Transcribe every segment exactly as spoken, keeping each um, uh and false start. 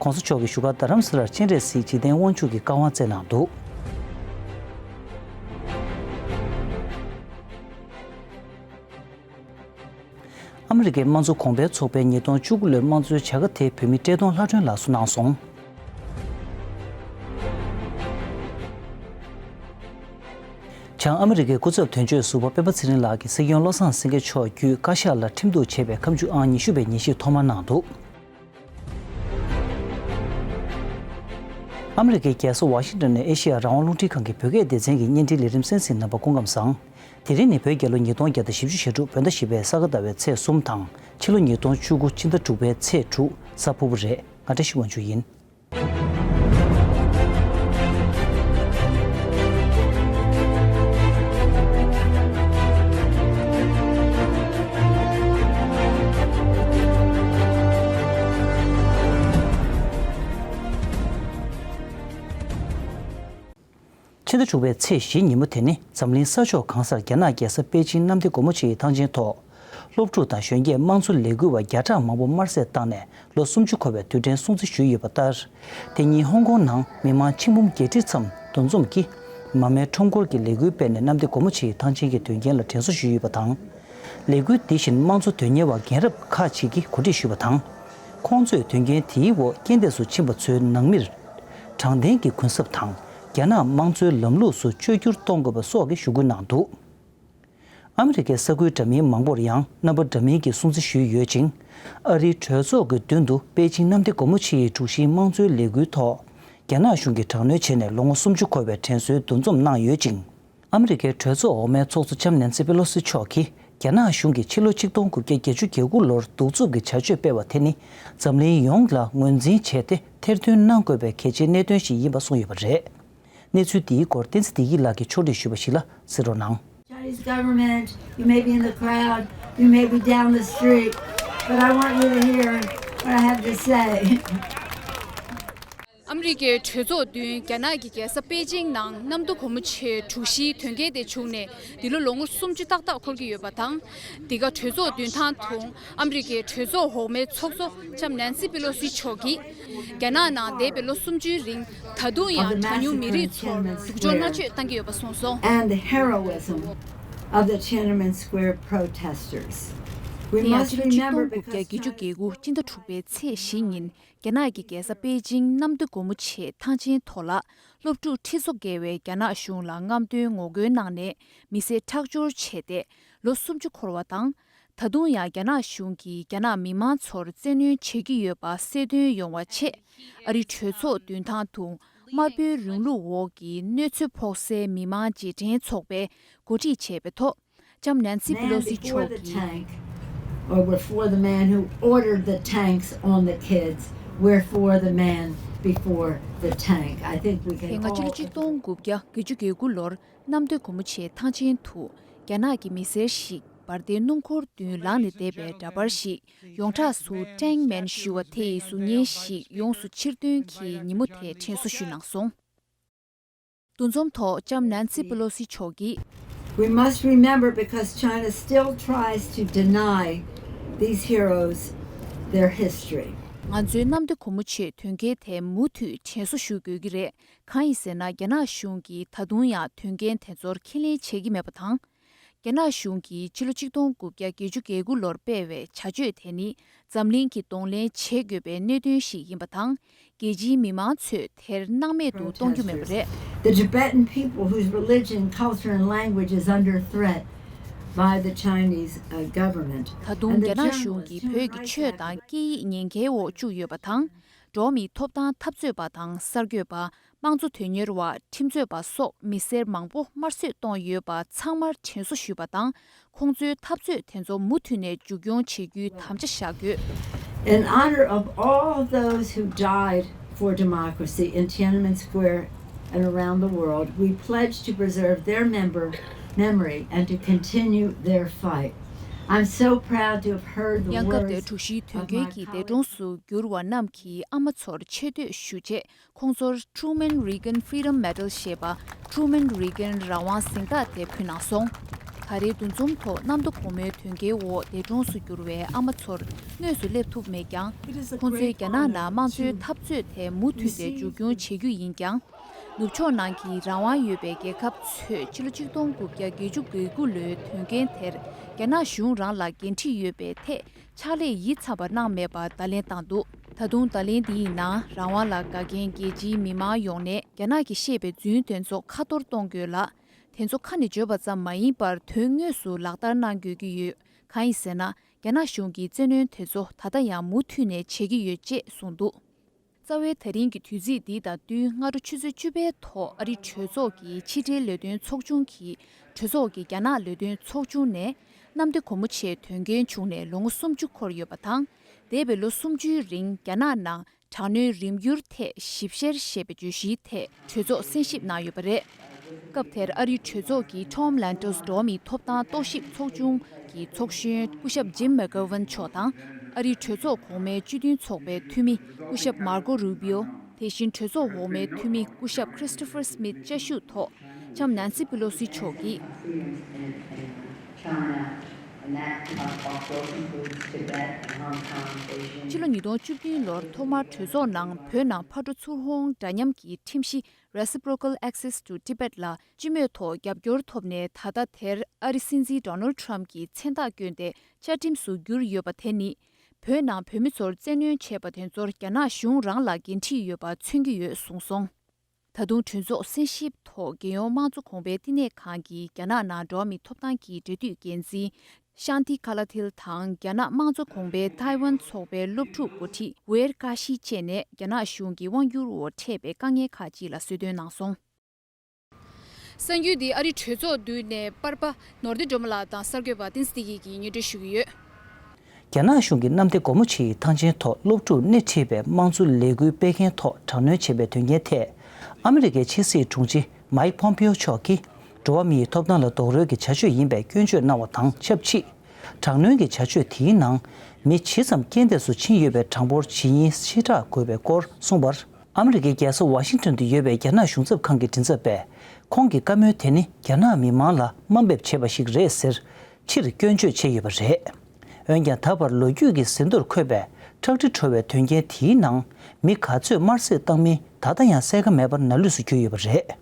༸གོང་ས་མཆོག་གིས་བཞུགས་སྒར་རྡ་རམ་ས་ལར་སྤྱན་རས་གཟིགས་འཇིག་རྟེན་དབང་ཕྱུག་གི་བཀའ་དབང་སྩལ་གནང་འདུག་ཨ་མི་རི་ཀའི་དམངས་གཙོ་གོང་འཕེལ་ཚོགས་པའི་ཉིས་སྟོང་བཅུ་དགུ་ལོའི་དམངས་གཙོའི་བྱ་དགའ་དེ་བོད་མི་བཀྲས་མཐོང་ལྷ་སྒྲོན་ལགས་སུ་གནང་སོང་། བྱང་ཨ་མི་རི་ཀའི་སྐུ་ཚབ་དོན་གཅོད་ཟུར་པ་སྤེན་པ་ཚེ་རིང་ལགས་ཀྱིས་སྲིད་སྐྱོང་བློ་བཟང་སེང་གེ་མཆོག་བརྒྱུད་བཀའ་ཤག་ལ་ཁྲིམས་གཏུག་བྱས་པའི་ཁ་མཆུ་ཨང་ཉི་ཤུ་པའི་ཉིན་ཤས་ཐོག་མར་གནང་འདུག་ཨ་མི་རི་ཀའི་རྒྱལ་ས་ཝ་ཤིང་ཏོན་ནས་ཨེ་ཤེ་ཡ་རང་དབང་རླུང་འཕྲིན་ཁང་གི་བོད་སྐད་སྡེ་ཚན་གྱི་བརྙན་འཕྲིན་ལས་རིམ་གསན་གཟིགས་རྣམ་པ་སྐུ་ཁམས་བཟང་། དེ་རིང་ནི་བོད་རྒྱལ་ལོ་ཉིས་སྟོང་བརྒྱ་དང་བཞི་བཅུ་ཞེ་དྲུག་བོད་ཟླ་བཞི་པའི་ས་ག་ཟླ་བའི་ཚེས་གསུམ་དང་ཕྱི་ལོ་ཉིས་སྟོང་བཅུ་དགུ་སྤྱི་ཟླ་དྲུག་པའི་ཚེས་དྲུག་གཟའ་ཕུར་བུ་རེད། ང་བཀྲ་ཤིས་དབང་ཕྱུག་ཡིན། ཕྱི་ཟླ་དྲུག་པའི་ཚེས་བཞི་ཉིན་མོ་དེ་ནི་འཛམ་གླིང་ས་ཕྱོགས་གང་སར་རྒྱ་ནག་རྒྱལ་ས་པེ་ཅིང་གནམ་བདེ་སྒོ་མོ་ཆེའི་ཐང་ཆེན་ཐོག་སློབ་ཕྲུག་དང་གཞོན་སྐྱེས་དམངས་གཙོ་ལས་འགུལ་བ་བརྒྱ་ཕྲག་མང་པོ་དམར་བསད་བཏང་ནས་ལོ་སུམ་ཅུ་འཁོར་བའི་དུས་དྲན་སྲུང་བརྩི་ཞུས་ཡོད་པ་ལྟར། དེ་ཉིན་ཧོང་ཀོང་ནང་མི་མང་ཆིག་འབུམ་བརྒྱད་ཁྲི་ཙམ་འདུ་འཛོམས་ཀྱིས་མ་མའི་ཁྲོམ་སྐོར་གྱི་ལས་འགུལ་སྤེལ་ནས་གནམ་བདེ་སྒོ་མོ་ཆེའི་ཐང་ཆེན་གྱི་དོན་རྐྱེན་ལ་དྲན་གསོ་ཞུས་ཡོད་པ་དང་། ལས་འགུལ་འདི་བཞིན་དམངས་གཙོ་དོན་གཉེར་བ་རྒན་རབས་ཁག་ཅིག་གིས་གོ་སྒྲིག་ཞུས་པ་དང་། ཁོང་ཚོས་དོན་རྐྱེན་དེའི་འོག་རྐྱེན་འདས་སུ་ཕྱིན་པ་ཚོའི་ནང་མིར། དྲང་བདེན་གྱི་གུན་གསབ་དང་རྒྱ་ནག་དམངས་གཙོའི་ལམ་ལུགས་སུ་བཅོས་བསྒྱུར་གཏོང་དགོས་པ་སོགས་ཀྱི་ཞུ་སྐུལ་གནང་འདུག་ཨ་མི་རི་ཀའི་ས་ཁུལ་འདྲ་མིན་མང་པོར་ཡང་རྣམ་པ་འདྲ་མིན་གྱི་སྲུང་བརྩི་ཞུས་ཡོད་ཅིང་། ཨ་རིའི་གྲོས་ཚོགས་ཀྱི་མདུན་དུ་པེ་ཅིང་གནམ་བདེ་སྒོ་མོ་ཆེའི་དྲུག་བཞིའི་དམངས་གཙོའི་ལས་འགུལ་ཐོག་རྒྱ་ནག་གཞུང་གིས་དྲག་གནོན་བྱས་ནས་ལོ་ངོ་སུམ་ཅུ་འཁོར་བའི་དྲན་གསོའི་འདུ་འཛོམས་གནང་ཡོད་ཅིང་། ཨ་མི་རི་ཀའི་གྲོས་ཚོགས་འོག་མའི་ཚོགས་གཙོ་ལྕམ་ནན་སི་པེ་ལོ་སི་མཆོག་གིས་རྒྱ་ནག་གཞུང་གིས་ཕྱི་ལོ་ཆིག་སྟོང་དགུ་བརྒྱ་བརྒྱད་ཅུ་གྱ་དགུ་ལོར་གདུག་རྩུབ་ཀྱི་བྱ་སྤྱོད་སྤེལ་བ་དེ་ནི་འཛམ་གླིང་ཡོངས་ལ་ངོས་འཛིན་བྱས་ཏེ་ཐེར་འདོན་གནང་དགོས་པའི་གལ་ཆེའི་གནད་དོན་ཞིག་ཡིན་པ་གསུངས་ཡོད་པ་རེད། གནས་ཚུལ་འདིའི་སྐོར་བསྟན་འཛིན་བདེ་སྐྱིད་ལགས་ཀྱིས་ཕྱོགས་སྒྲིག་ཞུས་པ་ཞིག་ལ་གཟིགས་རོགས་གནང་། Chinese government, you may be in the crowd, you may be down the street, but I want you to hear what I have to say. ཨ་མི་རི་ཀའི་གྲོས་ཚོགས་མདུན་རྒྱ་ནག་གི་རྒྱལ་ས་པེ་ཅིང་ནང་གནམ་གདུང་སྒོ་མོ་ཆེ་དྲུག་བཞིའི་དོན་རྐྱེན་དེ་བྱུང་ནས་འདི་ལོ་ལོ་ངོ་སུམ་ཅུ་ཏག་ཏག་འཁོར་གྱི་ཡོད་པ་དང་། འདི་ག་གྲོས་ཚོགས་མདུན་ཐང་དུ་ཨ་མི་རི་ཀའི་གྲོས་ཚོགས་འོག་མའི་ཚོགས་གཙོ་ལྕམ་ནན་སི་པེ་ལོ་སི་མཆོག་གིས་རྒྱ་ནག་ནང་འདས་པའི་ལོ་སུམ་ཅུའི་རིང་ད་དུང་ཡང་གྲངས་ཉུང་མི་རིགས་ཚོར་སྡུག་སྦྱོང་མནར་གཅོད་བཏང་གི་ཡོད་པ་གསུངས་སོང་། And the heroism of the Tiananmen Square protesters. We དེ་ཡང་must ཕྱི་ལོ་ཆིག་remember སྟོང་དགུ་བརྒྱ་བརྒྱད་ཅུ་གྱ་དགུ་སྤྱི་ཟླ་དྲུག་པའི་ཚེས་བཞི་ཉིན་རྒྱ་ནག་གི་རྒྱལ་ས་པེ་ཅིང་གནམ་བདེ་སྒོ་མོ་ཆེའི་ཐང་ཆེན་ཐོག་ལ་སློབ་ཕྲུག་ཁྲི་ཚོ་བརྒལ་བས་རྒྱ་ནག་གཞུང་ལ་རྔམ་སྟོན་ངོ་རྒོལ་གནང་ནས་མི་སེར་ཁྲག་སྦྱོར་བྱས་ཏེ་ལོ་སུམ་ཅུ་འཁོར་བ་དང་། ད་དུང་ཡང་རྒྱ་ནག་གཞུང་གིས་རྒྱ་ནག་མི་མང་ཚོར་བཙན་གནོན་བྱེད་ཀྱི་ཡོད་པ་གསལ་སྟོན་ཡོང་བ་ཆེད། ཨ་རིའི་གྲོས་ཚོགས་མདུན་ཐང་དུ་དམར་པོའི་རིང་ལུགས་འོག་གི་གནོད་འཚེ་ཕོག་སའི་མི་མང་རྗེས་དྲན་ཚོགས་པས་གོ་སྒྲིག་བྱས་པའི་ཐོག་ལྕམ་ནན་སི་པི་ལོ་སི་མཆོག་གིས། Or we're for the man who ordered the tanks on the kids. We're for the man before the tank. I think we དེ་can སྔ་ཕྱི་ལོ་all ཆིག་སྟོང་དགུ་བརྒྱ་བརྒྱད་ཅུ་གྱ་དགུ་ལོར་གནམ་བདེ་སྒོ་མོ་ཆེའི་ཐང་ཆེན་དུ་རྒྱ་ནག་གི་མི་སེར་ཞིག་འབར་མདེལ་སྣུམ་འཁོར་མདུན་ལངས་ནས་བསྡད་པའི་འདྲ་པར་ཞིག་ཡོངས་གྲགས་སུ་Tank Man ཞུ་བ་དེ་ཡི་གཟུགས་བརྙན་ཞིག་ཡོངས་སུ་ཕྱིར་འདོན་གྱིས་ཉིན་མོ་དེ་དྲན་གསོ་ཞུས་གནང་སོང་། འདུ་འཛོམས་ཐོག་ལྕམ་ནན་སི་པི་ལོ་སི་མཆོག་གིས། We must remember because China still tries to deny these heroes their history. ང་ཚོའི་གནམ་བདེ་སྒོ་མོ་ཆེའི་དོན་རྐྱེན་དེ་མུ་མཐུད་དྲན་གསོ་ཞུ་དགོས་ཀྱི་རེད། གང་ཡིན་ཟེར་ན་རྒྱ་ནག་གཞུང་གིས་ད་དུང་ཡང་དོན་རྐྱེན་དེ་ཚོར་ཁས་ལེན་བྱེད་ཀྱི་མེད་པ་དང་། རྒྱ་ནག་གཞུང་གིས་ཕྱི་ལོ་ཆིག་སྟོང་དགུ་བརྒྱ་བརྒྱད་ཅུ་གྱ་དགུ་ལོར་སྤེལ་བའི་བྱ་སྤྱོད་དེ་ནི་འཛམ་གླིང་གིས་གདོང་ལེན་བྱེད་དགོས་པའི་གནད་དོན་ཞིག་ཡིན་པ་དང་། རྒྱལ་སྤྱིའི་མི་མང་ཚོས་དེར་སྣང་མེད་དུ་གཏོང་རྒྱུ་མེད་པ་རེད། The Tibetan people whose religion, culture, and language is under threat by the Chinese, uh, government. ད་དུང་རྒྱ་ནག་གཞུང་གིས་བོད་ཀྱི་ཆོས་དང་སྐད་ཡིག་ཉེན་ཁའི་འོག་བཅུག་ཡོད་པ་དང་། འགྲོ་བ་མིའི་ཐོབ་ཐང་འཐབ་རྩོད་པ་དང་གསར་འགོད་པ། དམངས་གཙོ་དོན་གཉེར་བ། ཁྲིམས་རྩོད་པ་སོགས་མི་སེར་མང་པོ་དམར་གསོད་གཏོང་ཡོད་པ་ཚང་མར་དྲན་གསོ་ཞུས་པ་དང་། ཁོང་ཚོའི་འཐབ་རྩོད་དེ་ཚོ་མུ་མཐུད་ནས་མཇུག་སྐྱོང་བྱེད་རྒྱུའི་དམ་བཅའ་བཞག་ཡོད། In honor of all those who died for democracy in Tiananmen Square and around the world, we pledge to preserve their member, memory and to continue their fight. I'm so proud to have heard the words of my colleague. ཡང་སྐབས་དེར་དྲུག་བཞིའི་དོན་རྐྱེན་གྱིས་འདས་གྲོངས་སུ་གྱུར་བ་རྣམས་ཀྱི་ཨ་མ་ཚོར་ཆེ་བསྟོད་ཞུ་ཆེད། ཁོང་ཚོར་Truman Regan Freedom Medal ཞེས་པ་Truman Regan རང་དབང་གཟེངས་རྟགས་དེ་ཕུལ་གནང་སོང་། ད་རེས་འདུ་འཛོམས་ཐོག་གནམ་མདོ་གོང་མའི་དོན་རྐྱེན་འོག་འདས་གྲོངས་སུ་གྱུར་བའི་ཨ་མ་ཚོར་དངོས་སུ་སླེབས་ཐུབ་མེད་ཀྱང་། ཁོང་ཚོས་རྒྱ་ནག་ནང་དམངས་གཙོའི་འཐབ་རྩོད་དེ་མུ་མཐུད་དེ་མཇུག་སྐྱོང་བྱེད་རྒྱུ་ཡིན་ཀྱང་། ནུབ་ཕྱོགས་ནང་གི་རང་དབང་ཡོད་པའི་རྒྱལ་ཁབ་ཚོས་ཕྱི་ལོ་ཆིག་སྟོང་དགུ་བརྒྱ་བརྒྱད་ཅུ་གྱ་དགུ་ལོའི་དོན་རྐྱེན་དེར་རྒྱ་ནག་གཞུང་རང་ལ་འགན་འཁྲི་ཡོད་པའི་ཐད་ཕྱག་ལས་ཡིད་ཚིམ་པ་གནང་མེད་པར་བརྡ་ལན་བཏང་འདུག་ད་དུང་བརྡ་ལན་འདིའི་ནང་རང་དབང་ལ་དགའ་མཁན་རྒྱལ་སྤྱིའི་མི་མང་ཡོངས་ནས་རྒྱ་ནག་གིས་བཤད་པའི་རྫུན་དེ་ཚོ་ཁ་གཏོར་གཏོང་དགོས་ལ། དེ་ཚོ་ཁ་ནས་བརྗོད་པ་ཙམ་མ་ཡིན་པར་དོན་དངོས་སུ་ལག་བསྟར་གནང་དགོས་ཀྱི་ཡོད། གང་ཡིན་ཟེར་ན། རྒྱ་ནག་གཞུང་གིས་བཙན་གནོན་དེ་ཚོ་ད་ལྟ་ཡང་མུ་མཐུད་ནས་བྱེད་ཀྱི་ཡོད་ཅེས་གསུངས་འདུག་རྩ་བའི་ད་རིང་གི་དུས་ཚིགས་འདི་དང་བསྟུན་སྔ་དྲོ་ཆུ་ཚོད་བཅུ་པའི་ཐོག་ཨ་རིའི་གྲོས་ཚོགས་ཀྱི་ཕྱི་འབྲེལ་ལས་དོན་ཚོགས་ཆུང་གིས། གྲོས་ཚོགས་ཀྱི་རྒྱ་ནག་ལས་དོན་ཚོགས་ཆུང་ནས། གནམ་བདེ་སྒོ་མོ་ཆེའི་དོན་རྐྱེན་བྱུང་ནས་ལོ་ངོ་སུམ་ཅུ་འཁོར་ཡོད་པ་དང་། འདས་པའི་ལོ་སུམ་ཅུའི་རིང་རྒྱ་ནག་ནང་དྲག་གནོན་རིམ་འགྱུར་ཐད་ཞིབ་བཤེར་ཞེས་པའི་བརྗོད་གཞིའི་ཐད་གྲོས་ཚོགས་གསན་ཞིབ་གནང་ཡོད་པ་རེད། སྐབས་དེར་ཨ་རིའི་གྲོས་ཚོགས་ཀྱི་Tom Lantos འགྲོ་བ་མིའི་ཐོབ་ཐང་རྟོག་ཞིབ་ཚོགས་ཆུང་གི་ཚོགས་གཞོན་སྐུ་ཞབས་Jim McGovern མཆོག་དང་། ཨ་རིའི་གྲོས་ཚོགས་གོང་མའི་སྤྱི་མཐུན་ཚོགས་པའི་འཐུས་མི་སྐུ་ཞབས་Marco Rubio། དེ་བཞིན་གྲོས་ཚོགས་འོག་མའི་འཐུས་མི་སྐུ་ཞབས་Christopher Smith བཅའ་བཞུགས་ཐོག་ལྕམ་ནན་སི་པི་ལོ་སི་མཆོག་གིས། ཕྱི་ལོ་ཉིས་སྟོང་བཅུ་བདུན་ལོར་ཐོག་མར་གྲོས་ཚོགས་ནང་བོད་ནང་ཕར་འགྲོ་ཚུར་འོང་འདྲ་མཉམ་གྱི་ཁྲིམས་གཞི་Reciprocal Access to Tibet ལ་སྤྱི་མོས་ཐོག་རྒྱབ་སྐྱོར་ཐོབ་ནས། ད་ལྟ་དེར་ཨ་རི་སྲིད་འཛིན་Donald Trump གྱིས་མཚན་རྟགས་བསྐྱོན་ཏེ་བཅའ་ཁྲིམས་སུ་བསྒྱུར་ཡོད་པ་དེ་ནི། བོད་ནང་བོད་མི་ཚོར་བཙན་གནོན་བྱས་པ་དེ་ཚོར་རྒྱ་ནག་གཞུང་རང་ལ་འགན་འཁྲི་ཡོད་པ་མཚོན་གྱི་ཡོད་གསུངས་སོང་། ད་དུང་གྲོས་ཚོགས་གསན་ཞིབ་ཐོག་རྒྱལ་ཡོངས་དམངས་གཙོ་གོང་འཕེལ་བསྟི་གནས་ཁང་གི་རྒྱ་ནག་ནང་འགྲོ་བ་མིའི་ཐོབ་ཐང་གི་འབྲེལ་མཐུད་འགན་འཛིན་Shanti Kalathil དང་རྒྱ་ནག་དམངས་གཙོ་གོང་འཕེལ་ཐའེ་ཝན་ཚོགས་པའི་སློབ་ཕྲུག་འགོ་ཁྲིད་Veer Kashi བཅས་ནས་རྒྱ་ནག་གཞུང་གི་དབང་སྒྱུར་འོག་འཕྲད་པའི་དཀའ་ངལ་ཁག་ཅིག་ལ་གསོལ་སྟོན་གནང་སོང་། གསར་འགྱུར་འདི་ཨ་རིའི་གྲོས་ཚོགས་མདུན་ནས་པར་པ་ནོར་བདེ་སྒྲོལ་མ་ལགས་དང་གསར་འགོད་པ་བསྟན་འཛིན་བདེ་སྐྱིད་ཀྱིས་སྙན་སྒྲོན་ཞུ་གི་ཡོད། རྒྱ་ནག་གཞུང་གིས་གནམ་བདེ་སྒོ་མོ་ཆེའི་ཐང་ཆེན་ཐོག་སློབ་ཕྲུག་སྣེ་ཁྲིད་པའི་དམངས་གཙོ་ལས་འགུལ་སྤེལ་མཁན་ཐོག་དྲག་གནོན་བྱས་པའི་དོན་རྐྱེན་ཐད། ཨ་མི་རི་ཀའི་ཕྱི་སྲིད་དྲུང་ཆེ་Mike Pompeo མཆོག་གིས་འགྲོ་བ་མིའི་ཐོབ་ཐང་ལ་རྡོག་རོལ་གྱི་བྱ་སྤྱོད་ཡིན་པའི་སྐྱོན་བརྗོད་གནང་བ་དང་ཆབས་ཅིག་དྲག་གནོན་གྱི་བྱ་སྤྱོད་དེའི་ནང་མི་ཇི་ཙམ་རྐྱེན་འདས་སུ་ཕྱིན་ཡོད་པའི་གྲངས་འབོར་ཇི་ཡིན་ཕྱིར་བསྒྲགས་དགོས་པའི་སྐོར་གསུངས་པར། ཨ་མི་རི་ཀའི་རྒྱལ་ས་ཝ་ཤིང་ཏོན་དུ་ཡོད་པའི་རྒྱ་ནག་གཞུང་ཚབ་ཁང་གི་མགྲིན་ཚབ་པས། ཁོང་གི་བཀའ་མོལ་དེ་ནི་རྒྱ་ནག་མི་མང་ལ་དམའ་འབེབས་བྱས་པ་ཞིག་རེད་ཟེར། ཕྱིར་སྐྱོན་བརྗོད་བྱས་ཡོད་པ་རེད། འོན་ཀྱང་། ད་བར་ལོ་རྒྱུས་ཀྱི་ཟིན་ཐོར་འཁོད་པའི་ཁྲག་དྲི་བྲོ་བའི་དོན་རྐྱེན་དེའི་ནང་། མི་ག་ཚོད་དམར་བསད་བཏང་མིན་ད་ལྟ་ཡང་གསལ་ཁ་མེད་པར་ནང་ལུས་སུ་གྱུར་ཡོད་པ་རེད།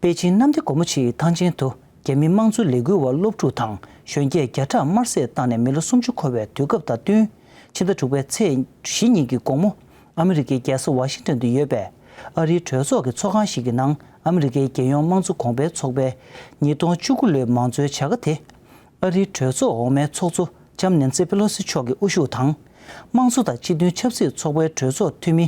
པེ་ཅིན་གནམ་བདེ་སྒོ་མོ་ཆེའི་ཐང་ཆེན་དུ་རྒྱ་མི་དམངས་གཙོ་ལས་འགུལ་བ་སློབ་ཕྲུག་དང་གཞོན་སྐྱེས་བརྒྱ་ཕྲག་དམར་བསད་བཏང་ནས་མི་ལོ་སུམ་ཅུ་འཁོར་བའི་དུས་སྐབས་དང་བསྟུན། ཕྱི་ཟླ་དྲུག་པའི་ཚེས་བཞི་ཉིན་གྱི་དགོང་མོ། ཨ་མི་རི་ཀའི་རྒྱལ་ས་ཝ་ཤིང་ཏོན་དུ་ཡོད་པའི་ཨ་རིའི་གྲོས་ཚོགས་ཀྱི་ཚོགས་ཁང་ཞིག་གི་ནང་ཨ་མི་རི་ཀའི་རྒྱལ་ཡོངས་དམངས་གཙོ་གོང་འཕེལ་ཚོགས་པའི་ཉིས་སྟོང་བཅུ་དགུ་ལོའི་མང་གཙོའི་བྱ་དགའ་དེ། ཨ་རིའི་གྲོས་ཚོགས་འོག་མའི་ཚོགས་གཙོ་ལྕམ་ནན་སི་པེ་ལོ་སི་མཆོག་གིས་དབུ་བཞུགས་དང་། དམངས་གཙོ་དང་སྤྱི་མཐུན་ཆབ་སྲིད་ཚོགས་པའི་གྲོས་ཚོགས་འཐུས་མི།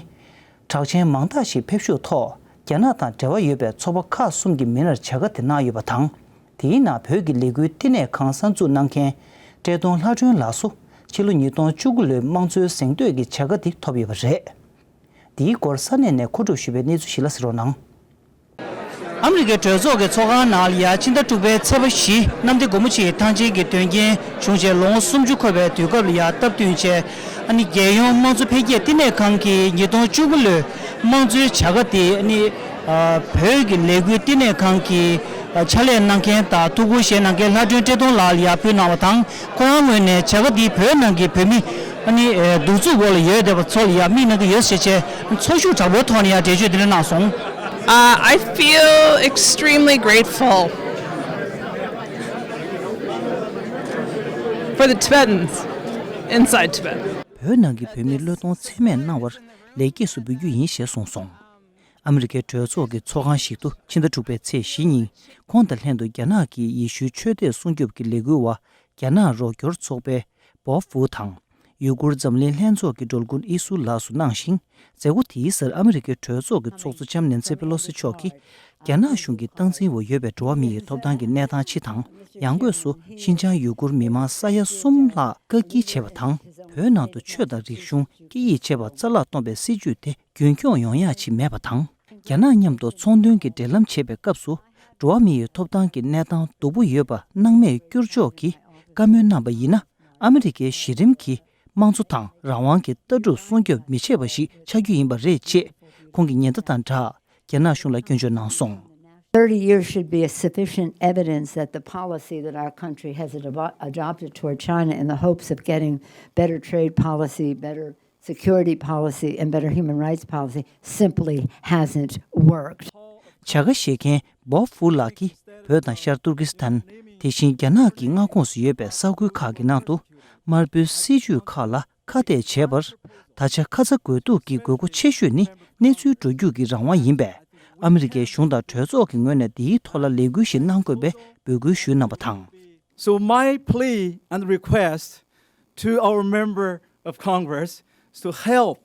གྲགས་ཅན་མང་དག་ཞིག་ཕེབས་བཞུགས་ཐོག་རྒྱ་ནག་དང་འབྲེལ་བ་ཡོད་པའི་ཚོགས་པ་ཁག་གསུམ་གྱི་མི་སྣར་བྱ་དགའ་དེ་གནང་ཡོད་པ་དང་། དེའི་ནང་བོད་ཀྱི་ལས་འགུལ་བསྟི་གནས་ཁང་གསར་འཛུགས་གནང་མཁན་བཀྲས་མཐོང་ལྷ་སྒྲོན་ལགས་སུ་ཕྱི་ལོ་ཉིས་སྟོང་བཅུ་དགུ་ལོའི་དམངས་གཙོའི་གཟེངས་བསྟོད་ཀྱི་བྱ་དགའ་དེ་ཐོབ་ཡོད་པ་རེད། འདིའི་སྐོར་ས་གནས་ནས་མཁོ་སྒྲུབ་ཞུས་པའི་གནས་ཚུལ་ཞིག་ལ་གཟིགས་རོགས་གནང་། ཨ་མི་རི་ཀའི་གྲོས་ཚོགས་ཀྱི་ཚོགས་ཁང་ནང་ལ་ཡ་ཕྱི་ཟླ་དྲུག་པའི་ཚེས་པ་བཞི་གནམ་བདེ་སྒོ་མོ་ཆེའི་ཐང་ཆེན་གྱི་དོན་རྐྱེན་བྱུང་རྗེས་ལོ་ངོ་སུམ་ཅུ་འཁོར་བའི་དུས་སྐབས་ལ་ཡ་སྟབས་བསྟུན་བྱས། ཨ་ནི་རྒྱལ་ཡོངས་དམངས་གཙོ་འཕེལ་རྒྱས་བསྟི་གནས་ཁང་གིས་ཉིས་སྟོང་བཅུ་དགུ་ལོའི་དམངས་གཙོའི་བྱ་དགའ་དེ་ཨ་ནི་ཨ་བོད་ཀྱི་ལས་འགུལ་བསྟི་གནས་ཁང་གི་ཨ་ཕྱག་ལས་གནང་མཁན་དང་ཐུགས་ཁུར་བཞེས་གནང་མཁན་ལྷ་སྒྲོན་བཀྲས་མཐོང་ལགས་ལ་ཡ་ཕུལ་གནང་བ་དང་། ཁོ་རང་ངོས་ནས་བྱ་དགའ་འདི་བོད་ནང་གི་བོད་མི་ཨ་ནི་ཨེ་གདུག་རྩུབ་འོག་ལ་ཡོད་བསྡད་པ་ཚོ་ལ་ཡ་དམིགས་གནང་གི་ཡོད་ཟེར་བྱས་ཚོར་ཤུགས་དྲག་པོའི་ཐོག་ནས་ཡ་འགྲེལ་བརྗོད་འདི་འདྲ་གནང་སོང་། Uh, I feel extremely grateful for the Tibetans inside Tibet. བོད་ནང་གི་བོད་མིར་བློས་གཏོང་ཚད་མེད་གནང་བར་ལེགས་སྐྱེས་སུ་འབུལ་རྒྱུ་ཡིན་ཞེས་གསུངས་སོང་། ཨ་མི་རི་ཀའི་གྲོས་ཚོགས་ཀྱི་ཚོགས་ཁང་ཞིག་ཏུ་ཕྱི་ཟླ་དྲུག་པའི་ཚེས་བཞི་ཉིན་ཁོང་དང་ལྷན་དུ་རྒྱ་ནག་གི་ཡེ་ཤུའི་ཆོས་དད་སྲུང་སྐྱོབ་ཀྱི་ལས་འགུལ་བ་རྒྱ་ནག་རོགས་སྐྱོར་ཚོགས་པའི་བོབ་ཧྥུ་དང་། ཡུ་གུར་འཛམ་གླིང་ལྷན་ཚོགས་ཀྱི་སྒྲོལ་དཀར་ཨི་སུར་ལགས་སུ་གནང་ཞིང་། མཛད་སྒོ་དེའི་སར་ཨ་མི་རི་ཀའི་གྲོས་ཚོགས་ཀྱི་ཚོགས་གཙོ་ལྕམ་ནན་སི་པེ་ལོ་སི་མཆོག་གིས། རྒྱ་ནག་གཞུང་གིས་སྟངས་འཛིན་འོག་ཡོད་པའི་འགྲོ་བ་མི་ཡི་ཐོབ་ཐང་གི་གནས་སྟངས་སྤྱི་དང་། ཡང་སྒོས་སུ་ཤིན་ཅང་ཡུ་གུར་མི་མང་ས་ཡ་གསུམ་ལྷག་བཀག་སྐྱིལ་བྱས་པ་དང་། བོད་ནང་དུ་ཆོས་དང་རིག་གཞུང་། སྐད་ཡིག་བཅས་པ་རྩ་བརླག་གཏོང་པའི་སྲིད་ཇུས་དེ་རྒྱུན་འཁྱོངས་ཡོང་ཡག་ཅིག་མེད་པ་དང་། རྒྱ་ནག་མཉམ་དུ་ཚོང་དོན་གྱི་འབྲེལ་ལམ་བྱེད་པའི་སྐབས་སུ། འགྲོ་བ་མི་ཡི་ཐོབ་ཐང་གི་གནས་སྟངས་སྡུག་པོ་ཡོད་པ་སྣང་མེད་བསྐྱུར་ཕྱོགས་ཀྱིས་བཀའ་མོལ་གནང་པ་ཡིན་ན། ཨ་མི་རི་ཀའི་གཞི་རིམ་གྱི་དམངས་གཙོ་དང་རང་དབང་གི་ལྟ་གྲུབ་སྲུང་སྐྱོབ་མི་བྱེད་པ་ཞིག་ཆགས་རྒྱུ་ཡིན་པ་རེད་ཅེས། ཁོང་གིས་ཉེན་བརྡ་དང་སྦྲགས། རྒྱ་ནག་གཞུང་ལ་སྐྱོན་བརྗོད་གནང་སོང་། Thirty years should be a sufficient evidence that the policy that our country has advo- adopted toward China in the hopes of getting better trade policy, better security policy, and better human rights policy simply hasn't worked. བྱ་དགའ་བཞེས་མཁན་བོབ་ཧྥུ་ལགས་ཀྱིས་བོད་དང་ཤར་ཏུར་ཀི་སི་ཐན། དེ་བཞིན་རྒྱ་ནག་གི་མངའ་ཁོངས་སུ་ཡོད་པའི་ས་ཁུལ་ཁག་གི་ནང་དུ་དམར་པོའི་སྲིད་ཇུས་ཁག་ལ་ཁ་གཏད་བྱས་པར། ད་ཆ་ཁ་ཚ་དགོས་གཏུགས་ཀྱི་དགོས་མཁོ་ཆེ་ཤོས་ནི་གནས་ཚུལ་འགྲོ་རྒྱུག་གི་རང་དབང་ཡིན་པས། ཨ་མི་རི་ཀའི་གཞུང་དང་གྲོས་ཚོགས་ཀྱི་ངོས་ནས་འདིའི་ཐོག་ལ་ལས་འགུལ་ཞིག་གནང་དགོས་པའི་འབོད་སྐུལ་ཞུས་གནང་བ་དང་། So my plea and request to our member of Congress is to help.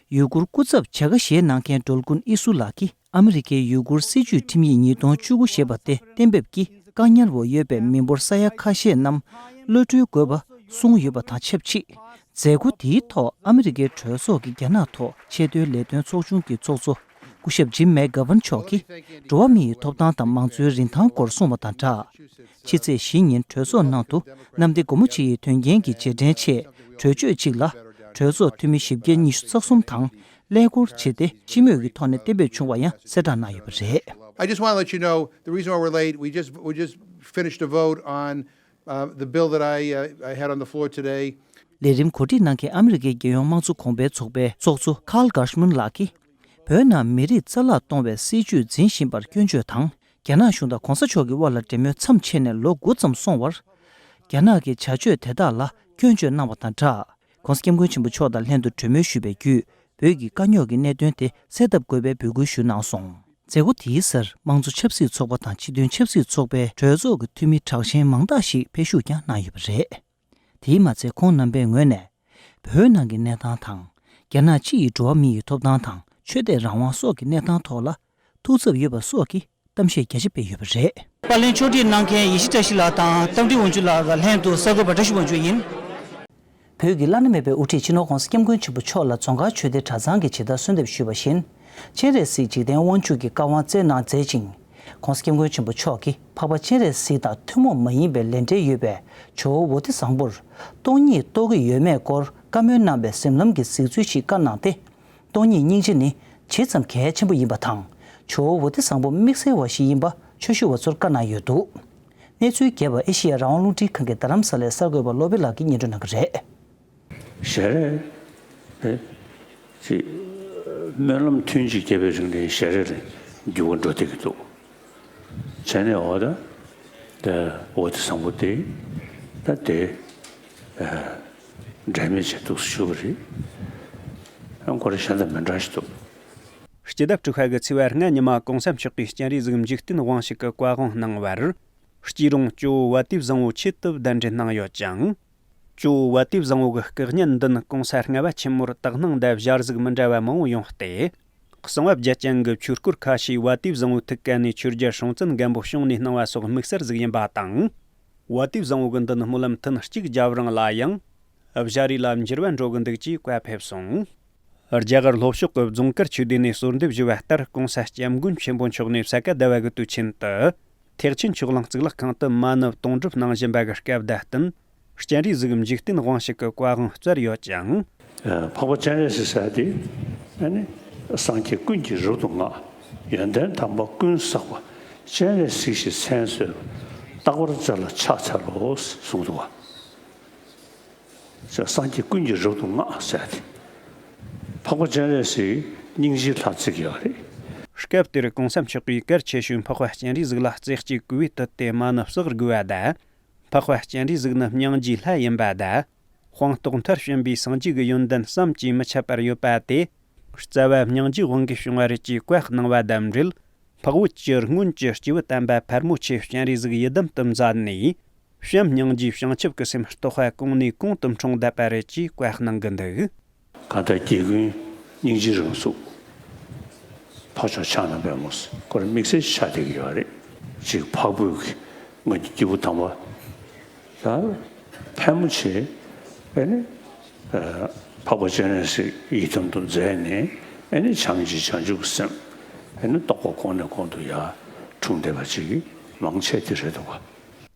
ཡུ་གུར་སྐུ་ཚབ་བྱ་དགའ་བཞེས་གནང་མཁན་སྒྲོལ་ཀུན་ཨི་སུ་ལགས་ཀྱིས། ཨ་མི་རི་ཀའི་ཡུ་གུར་སྲིད་བྱུས་ཁྲིམས་ཡིག་ཉིས་སྟོང་བཅུ་དགུ་ཞེས་པ་དེ་གཏན་འབེབས་ཀྱིས་བཀག་ཉར་འོག་ཡོད་པའི་མི་འབོར་ས་ཡ་ཁ་ཤས་རྣམས་གློད་གྲོལ་དགོས་པ་གསུངས་ཡོད་པ་དང་ཆབས་ཅིག། མཛད་སྒོ་དེའི་ཐོག་ཨ་མི་རི་ཀའི་གྲོས་ཚོགས་ཀྱི་རྒྱ་ནག་ཐོག་ཆེས་མཐོའི་ལས་དོན་ཚོགས་ཆུང་གི་ཚོགས་གཙོ་སྐུ་ཞབས་ཇིམ་མེག་གྷ་ཝན་མཆོག་གིས་འགྲོ་བ་མི་ཡི་ཐོབ་ཐང་དང་མང་གཙོའི་རིན་ཐང་སྐོར་གསུངས་པ་དང་སྦྲགས། ཕྱི་ཚེས་བཞི་ཉིན་གྲོས་ཚོགས་ནང་དུ་གནམ་བདེ་སྒོ་མོ་ཆེའི་དོན་རྐྱེན་གྱི་རྗེས་དྲན་ཆེད་གྲོས་ཆོད་ཅིག་ལ་གྲོས་ཚོགས་འཐུས་མི་བཞི་བརྒྱ་ཉི་ཤུ་རྩ་གསུམ་དང་། ཀླད་ཀོར་བྱས་ཏེ་སྤྱི་མོས་ཀྱི་ཐོག་ནས་གཏན་འབེབས་བྱུང་བ་ཡང་གསལ་བསྒྲགས་གནང་ཡོད་པ་རེད། I just want to let you know the reason why we're late. We just we just finished a vote on uh, the bill that I, uh, I had on the floor today. ལས་རིམ་གོ་སྒྲིག་གནང་མཁན་ཨ་མི་རི་ཀའི་རྒྱལ་ཡོངས་དམངས་གཙོ་གོང་འཕེལ་ཚོགས་པའི་ཚོགས་གཙོ་Carl Gershman་ལགས་ཀྱིས། བོད་ནང་མི་རིགས་རྩ་བརླག་གཏོང་བའི་སྲིད་བྱུས་འཛིན་བཞིན་པར་སྐྱོན་བརྗོད་དང་། རྒྱ་ནག་གཞུང་དང་གོང་ས་མཆོག་གི་དབར་ལ་འབྲེལ་མོལ་མཚམས་ཆད་ནས་ལོ་དགུ་ཙམ་སོང་བར། རྒྱ་ནག་གི་བྱ་སྤྱོད་དེ་དག་ལ་སྐྱོན་བརྗོད་གནང་བ་དང་སྦྲགས། ྋགོང་ས་ྋསྐྱབས་མགོན་ཆེན་པོ་མཆོག་དང་ལྷན་དུ་གྲོས་མོལ་ཞུས་པའི་བརྒྱུད། བོད་ཀྱི་དཀའ་རྙོག་གི་གནད་དོན་དེ་སེལ་ཐབས་དགོས་པའི་འབོད་སྐུལ་ཞུས་གནང་སོང་། མཛད་སྒོ་དེའི་སར་དམངས་གཙོ་ཆབ་སྲིད་ཚོགས་པ་དང་སྤྱི་མཐུན་ཆབ་སྲིད་ཚོགས་པའི་གྲོས་ཚོགས་ཀྱི་འཐུས་མི་དྲག་ཞན་མང་དག་ཞིག་ཕེབས་ཞུགས་ཀྱང་གནང་ཡོད་པ་རེད། དེས་མ་ཚད་ཁོང་རྣམ་པའི་ངོས་ནས། བོད་ནང་གི་གནས་སྟངས་དང་། རྒྱ་ནག་སྤྱི་ཡི་འགྲོ་བ་མི་ཡི་ཐོབ་ཐང་དང་ཆོས་དད་རང་དབང་སོགས་ཀྱི་གནས་སྟངས་ཐོག་ལ་ཐུགས་འཚབ་ཡོད་པ་སོགས་ཀྱི་གཏམ་བཤད་རྒྱ་ཆེ་སྤེལ་ཡོད་པ་རེད། པར་ལེན་ཕྱོགས་སྒྲིག་གནང་མཁན་ཡེ་ཤེས་བཀྲ་ཤིས་ལགས་དང་རྟ་མགྲིན་དབང་ཕྱུག་ལགས་ལ་ལྷན་དུ་གསར་འགོད་པ་བཀྲ་ཤིས་དབང་ཕྱུག་ཡིན། བོད་ཀྱི་བླ་ན་མེད་པའི་དབུ་ཁྲིད་སྤྱི་ནོར་ྋགོང་ས་ྋསྐྱབས་མགོན་ཆེན་པོ་མཆོག་ལ་རྫོང་དཀར་ཆོས་སྡེ་གྲྭ་ཚང་གིས་ཇི་ལྟར་གསོལ་འདེབས་ཞུས་པ་བཞིན། སྤྱན་རས་གཟིགས་འཇིག་རྟེན་དབང་ཕྱུག་གི་བཀའ་དབང་སྩལ་གནང་མཛད་ཅིང་། ྋགོང་ས་ྋསྐྱབས་མགོན་ཆེན་པོ་མཆོག་གིས་འཕགས་པ་སྤྱན་རས་གཟིགས་དང་ཐུན་མོང་མ་ཡིན་པའི་ལས་འབྲེལ་ཡོད་པའི་ཇོ་བོ་བོ་དྷི་སམ་བྷོར་སྟོང་ཉིད་རྟོགས་ཀྱི་ཡོད་མེད་སྐོར་བཀའ་མོལ་གནང་བའི་གཟིམ་ལམ་གྱི་གཟིགས་ཚུལ་ཞིག་བཀའ་གནང་སྟེ། སྟོང་ཉིད་སྙིང་རྗེ་ནི་ཇི་ཙམ་གལ་ཆེན་པོ་ཡིན་པ་དང་། ཇོ་བོ་བོ་དྷི་སམ་བྷོ་དམིགས་བསལ་བ་ཞིག་ཡིན་པ་ཆོས་ཞུ་བ་ཚོར་བཀའ་གནང་ཡོད་འདུག། གནས་ཚུལ་རྒྱས་པ་ཨེ་ཤེ་ཡ་རང་དབང་རླུང་འཕྲིན་ཁང་གི་རྡ་རམ་ས་ལའི་གསར་འགོད་པ་བློ་བྷེ་ལགས་ཀྱིས་སྙན་སྒྲོན་གནང་གི་རེད། ཞལ་རས་དེ་ཅིག་སྨོན་ལམ་ཐུན་གཅིག་བརྒྱབ་པའི་རིང་ནས་ཞལ་རས་རེ་འགྱུར་བ་འགྲོ་བསྡད་ཀྱི་འདུག། བྱས་ནས་འོ་ད་དེ་བོ་དྷི་སམ་བྷོ་དེ་ད་དེ་འབྲལ་མེད་ཅིག་འདུག་ཞུ་གི་རེད། ཁོ་རེ་གཞན་དང་མི་འདྲ་ཞིག་འདུག། སྤྱི་ཟླ་དྲུག་པ་གི་ཚེས་པ་ལྔ་ཉི་མ་གོང་ས་མཆོག་གིས་སྤྱན་རས་གཟིགས་འཇིག་རྟེན་དབང་ཕྱུག་གི་བཀའ་དབང་གནང་བར། སྐྱིད་རོང་ཇོ་བོ་བ་དེ་བཟང་བོ་ཆེད་དུ་གདན་འདྲེན་གནང་ཡོད་ཅིང་། ཇོ་བོ་བ་དེ་བཟང་བོ་གི་སྐུ་བརྙན་མདུན་གོང་ས་ལྔ་པ་ཆེན་མོར་དག་སྣང་དང་བྱ་གཟུགས་མི་འདྲ་བ་མང་བོ་ཡོང་སྟེ། གསང་བ་བརྒྱད་ཅན་གྱི་ཆོས་སྐོར་ཁ་ཤས་བ་དེ་བཟང་བོའི་ཐུགས་ཀ་ནས་ཆོས་རྒྱལ་སྲོང་བཙན་སྒམ་པོ་བྱུང་ནས་གནང་བ་སོགས་དམིགས་བསལ་ཟིག་ཡིན་པ་དང་། བ་དེ་བཟང་བོ་གི་མདུན་སྨོན་ལམ་ཐུན་གཅིག་བརྒྱབ་རིང་ལ་ཡང་། བྱ་རིགས་ལ་འགྱུར་བ་འགྲོ་གི་འདུག་ཅེས་བཀའ་ཕེབས་སོང་། རྒྱ་གར་ལྷོ་ཕྱོགས་ཀྱི་རྫོང་དཀར་ཆོས་སྡེ་ནས་གསོལ་འདེབས་ཞུས་པ་ལྟར་གོང་ས་སྐྱབས་མགོན་ཆེན་པོ་མཆོག་ནས་ས་ག་ཟླ་བ་གི་དུས་ཆེན་དུ། ཐེག་ཆེན་ཆོས་གླིང་གཙུག་ལག་ཁང་དུ་མ་ཎི་དུང་སྒྲུབ་གནང་བཞིན་པ་གི་སྐབས་བརྡ་བསྟན། སྤྱན་རས་གཟིགས་འཇིག་རྟེན་དབང་ཕྱུག་གི་བཀའ་དབང་སྩལ་ཡོད་ཅིང་། འཕགས་པ་སྤྱན་རས་གཟིགས་ཟེར་དེ། ཨ་ནི། སངས་རྒྱས་ཀུན་གྱིས་རབ་ཏུ་བསྔགས། ཡོན་ཏན་དམ་པ་ཀུན་བསགས་པ། སྤྱན་རས་གཟིགས་ཞེས་མཚན་གསོལ། རྟག་པར་བྱ་ལ་ཕྱག་འཚལ་ལོ། གསུངས་འདུག་བ། སངས་རྒྱས་ཀུན་གྱིས་རབ་ཏུ་བསྔགས་ཟེར་ཏེ། འཕགས་པ་སྤྱན་རས་གཟིགས་སྙིང་རྗེའི་ལྷ་བརྩི་གི་ཡོད་རེད། སྐབས་དེར་གོང་ས་མཆོག་གིས་གལ་ཆེ་ཤོས་འཕགས་པ་སྤྱན་རས་གཟིགས་ལ་རྩེ་གཅིག་གུས་པས་བཏུད་དེ་མ་ཎི་བསགས་དགོས་པ་དང་། འཕགས་པ་སྤྱན་རས་གཟིགས་ནི་སྙིང་རྗེའི་ལྷ་ཡིན་པ་དང་། དཔང་རྟགས་མཐར་ཕྱིན་པའི་སངས་རྒྱས་ཀྱི་ཡོན་ཏན་བསམ་གྱིས་མི་ཁྱབ་པར་ཡོད་པ་དེ། རྩ་བ་སྙིང་རྗེའི་དབང་གིས་བྱུང་བ་རེད་ཅེས་བཀའ་གནང་བ་དང་འབྲེལ། འཕགས་བོད་ཀྱི་སྔོན་གྱི་སྐྱེས་བུ་དམ་པ་ཕལ་མོ་ཆེ་སྤྱན་རས་གཟིགས་ཡི་དམ་དུ་མཛད་ནས། བྱམས་སྙིང་རྗེའི་བྱང་ཆུབ་ཀྱི་སེམས་རྟོགས་པ་གོང་ནས་གོང་དུ་འཕྲོ་མཐུད་པ་རེད་ཅེས་བཀའ་གནང་གི་འདུག། གང་ལྟར་རྒྱལ་ཀུན་སྙིང་རྗེའི་རང་གཟུགས། འཕགས་མཆོག་ཕྱག་ན་པདྨོ། ཁོ་རང་དམིགས་བསལ་ཆགས་བསྡད་ཀྱི་ཡོད་རེད། གཅིག་འཕགས་བོད་ཀྱི་སྔོན་གྱི་སྐྱེས་བུ་དམ་པ། ད་ཕལ་མོ་ཆེ་ཨེ་ནི། འཕགས་པ་སྤྱན་རས་གཟིགས་ཡི་དམ་དུ་མཛད་ནས་ཨེ་ནི་བྱམས་ཀྱི་བྱང་ཆུབ་སེམས་ཨེ་ནི་རྟོགས་པ་གོང་ནས་གོང་དུ་ཡར་འཁྲུངས་བསྡད་པ་ཅིག་མང་ཆེ་དེ་རེད་འདུག་ག།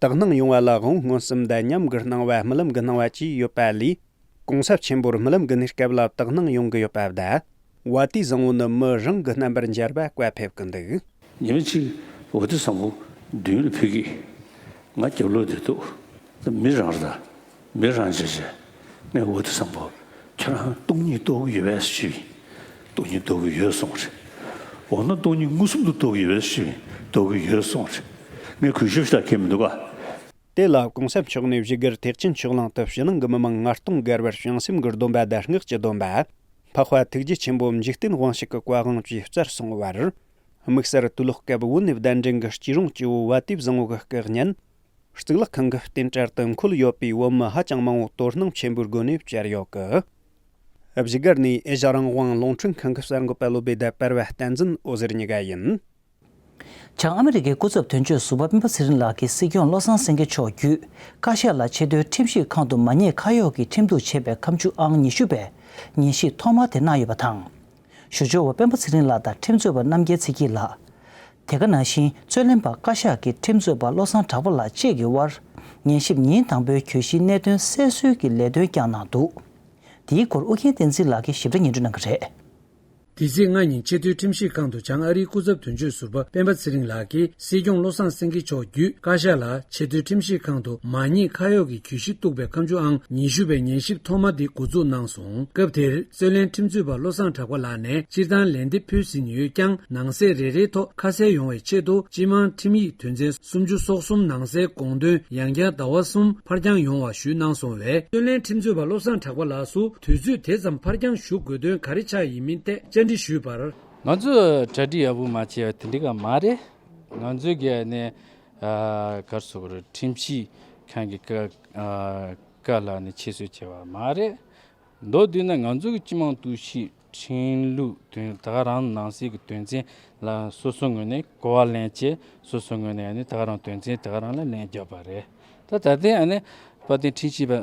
དག་སྣང་ཡོང་བ་ལ་དབང་མངོན་སུམ་དང་ཉམས་ཀྱི་སྣང་བ་རྨི་ལམ་གྱི་སྣང་བ་བཅས་ཡོད་པ་ལས། གོང་ས་ཆེན་པོར་རྨི་ལམ་གྱི་གནས་སྐབས་ལ་དག་སྣང་ཡོང་གི་ཡོད་པ་དང་། བ་དེ་བཟང་བོ་ནི་མི་རང་གི་རྣམ་པར་འབྱར་བ་བཀའ་ཕེབས་ཀྱི་འདུག། ཉི་མ་གཅིག་ འོ་དེ་བཟང་པོ་མདུན་ལ་ཕུལ་གི། ང་རྒྱབ་ལོགས་དེ་འདུག་མི་རང་རེད་ད། མི་རང་བྱས་བྱས། ངས་འོ་དེ་བཟང་པོ། ཁྱོད་རང་སྟོང་ཉིད་རྟོགས་ཀྱི་ཡོད་པས་ཞུས་པ་ཡིན། སྟོང་ཉིད་རྟོགས་ཀྱི་ཡོད་གསུངས་པ་རེད། འོ་ན་སྟོང་ཉིད་མངོན་སུམ་དུ་རྟོགས་ཀྱི་ཡོད་པས་ཞུས་པ་ཡིན། རྟོགས་ཀྱི་ཡོད་གསུངས་པ་རེད། ངས་གུས་ཞབས་ཞུ་ལ་ཁེལ་མི་འདུག་ག། དེ་ལ་གོང་ས་མཆོག་ནས་བཞུགས་སྒར་ཐེག་ཆེན་ཆོས་གླིང་དུ་ཕྱི་ནང་གི་མི་མང་ལྔ་སྟོང་བརྒལ་བར་བྱང་སེམས་ཀྱི་སྡོམ་པ་དང་སྔགས་ཀྱི་སྡོམ་པ། འཕགས་པ་ཐུགས་རྗེ་ཆེན་པོ་འཇིག་རྟེན་དབང་ཕྱུག་གི་བཀའ་དབང་བཅས་སྩལ་གསུངས་པར། དམིགས་བསལ་དུས་ལོག་སྐབས་བོད་ནས་གདན་འདྲེན་གྱི་སྐྱིད་རོང་སྐྱིད་པོ་བ་དེ་བཟང་བོ་གི་སྐུ་བརྙན། གཙུག་ལག་ཁང་གི་རྟེན་འབྲེལ་དུ་འཁོད་ཡོད་པའི་བོད་མི་ཧ་ཅང་མང་བོ་དོ་སྣང་ཆེན་པོའི་སྒོ་ནས་བཅར་ཡོད་གི། བཞུགས་སྒར་ནས་ཨེ་ཤ་རང་དབང་རླུང་འཕྲིན་ཁང་གི་གསར་འགོད་པ་བློ་བདེ་དང་པར་བ་བསྟན་འཛིན་འོད་ཟེར་གཉིས་ཀ་ཡིན། བྱང་ཨ་མི་རི་ཀའི་སྐུ་ཚབ་དོན་གཅོད་ཟུར་པ་སྤེན་པ་ཚེ་རིང་ལགས་ཀྱིས་སྲིད་སྐྱོང་བློ་བཟང་སེང་གེ་མཆོག་བརྒྱུད་བཀའ་ཤག་ལ་ཆེས་མཐོའི་ཁྲིམས་ཞིབ་ཁང་དུ་མ་ཉེས་ཁ་གཡོགས་ཀྱི་ཁྲིམས་གཏུག་བྱས་པའི་ཁ་མཆུ་ཨང་ཉི་ཤུ་པའི་ཉན་ཞིབ་ཐོག་མ་དེ་གནང་ཡོད་པ་དང་། ཞུ་སྦྱོར་བ་སྤེན་པ་ཚེ་རིང་ལགས་དང་ཁྲིམས་རྩོད་པ་རྣམ་རྒྱལ་ཚེ་སྐྱིད་ལགས། དེ་ག་ནང་བཞིན་རྩོད་ལེན་པ་བཀའ་ཤག་གི་ཁྲིམས་རྩོད་པ་བློ་བཟང་གྲགས་པ་ལགས་བཅས་ཀྱི་དབར་ཉན་ཞིབ་ཉིན་དང་པོའི་གྱོད་གཞིའི་གནད་དོན་གསལ་བཟོའི་གི་ལས་དོན་བསྐྱངས་གནང་འདུག་དེའི་སྐོར་ཨུ་རྒྱན་བསྟན་འཛིན་ལགས་ཀྱིས་ཞིབ་ཕྲ་སྙན་སྒྲོན་གནང་གི་རེད། འདི་ཚེས་ལྔ་ཉིན་ཆེས་མཐོའི་ཁྲིམས་ཞིབ་ཁང་དུ་བྱང་ཨ་རིའི་སྐུ་ཚབ་དོན་གཅོད་ཟུར་པ་སྤེན་པ་ཚེ་རིང་ལགས་ཀྱིས་སྲིད་སྐྱོང་བློ་བཟང་སེང་གེ་མཆོག་བརྒྱུད་བཀའ་ཤག་ལ་ཆེས་མཐོའི་ཁྲིམས་ཞིབ་ཁང་དུ་མ་ཉེས་ཁ་གཡོག་གི་གྱོད་གཞི་གཏུག་པའི་ཁ་མཆུ་ཨང་ཉི་ཤུ་པའི་ཉན་ཞིབ་ཐོག་མ་འདི་འགོ་འཛུགས་གནང་སོང་། སྐབས་དེར་རྩོད་ལེན་ཁྲིམས་རྩོད་པ་བློ་བཟང་གྲགས་པ་ལགས་ནས་སྤྱིར་བཏང་ལན་འདེབས་ཕུལ་ཟིན་ཡོད་ཀྱང་ནང་གསེས་རེ་རེའི་ཐོག་ཁ་གསལ་ཡོང་བའི་ཆེད་དུ་སྤྱི་མང་ཁྲིམས་ཡིག་དོན་ཚན་སུམ་ཅུ་སོ་གསུམ་ནང་གསེས་དགོངས་དོན་ཡང་བསྐྱར་ཟླ་བ་གསུམ་ཕར་འགྱངས་ཡོང་བ་ཞུས་གནང་སོང་བས། རྩོད་ལེན་ཁྲིམས་རྩོད་པ་བློ་བཟང་གྲགས་པ་ལགས་སུ་དུས་ཚོད་དེ་ཙམ་ཕར་འགྱངས་ཞུ་དགོས་དོན་ག་རེ་ཆགས་ཡིན་མིན་ཐད་བཅར་འདྲི་ཞུས་པར། ང་ཚོ་གྲ་སྒྲིག་ཡག་པོ་མ་བྱས་པ་དེ་འདྲ་ག་མ་རེད། ང་ཚོའི་གི་ནས་གར་སོ་གར་ཁྲིམས་ཞིབ་ཁང་གི་བཀའ་བཀའ་ལ་ནས་ཁྱད་གསོད་བྱས་པ་མ་རེད། མདོར་བསྡུས་ན་ང་ཚོ་གི་སྤྱི་དམངས་གཏུག་བཤེར་ཁྲིམས་ལུགས་དོན་ད་ག་རང་ནང་གསེས་ཀྱི་དོན་ཚན་ལ་སོ་སོ་ངོས་ནས་གོ་བ་ལེན་བྱས། སོ་སོ་ངོས་ནས་ནི་ད་ག་རང་དོན་ཚན་ད་ག་རང་ལ་ལན་བརྒྱབ་པ་རེད། ད་ད་ལྟའི་ཨ་ནི་དཔལ་ལྡན་ཁྲིམས་ཞིབ་པ་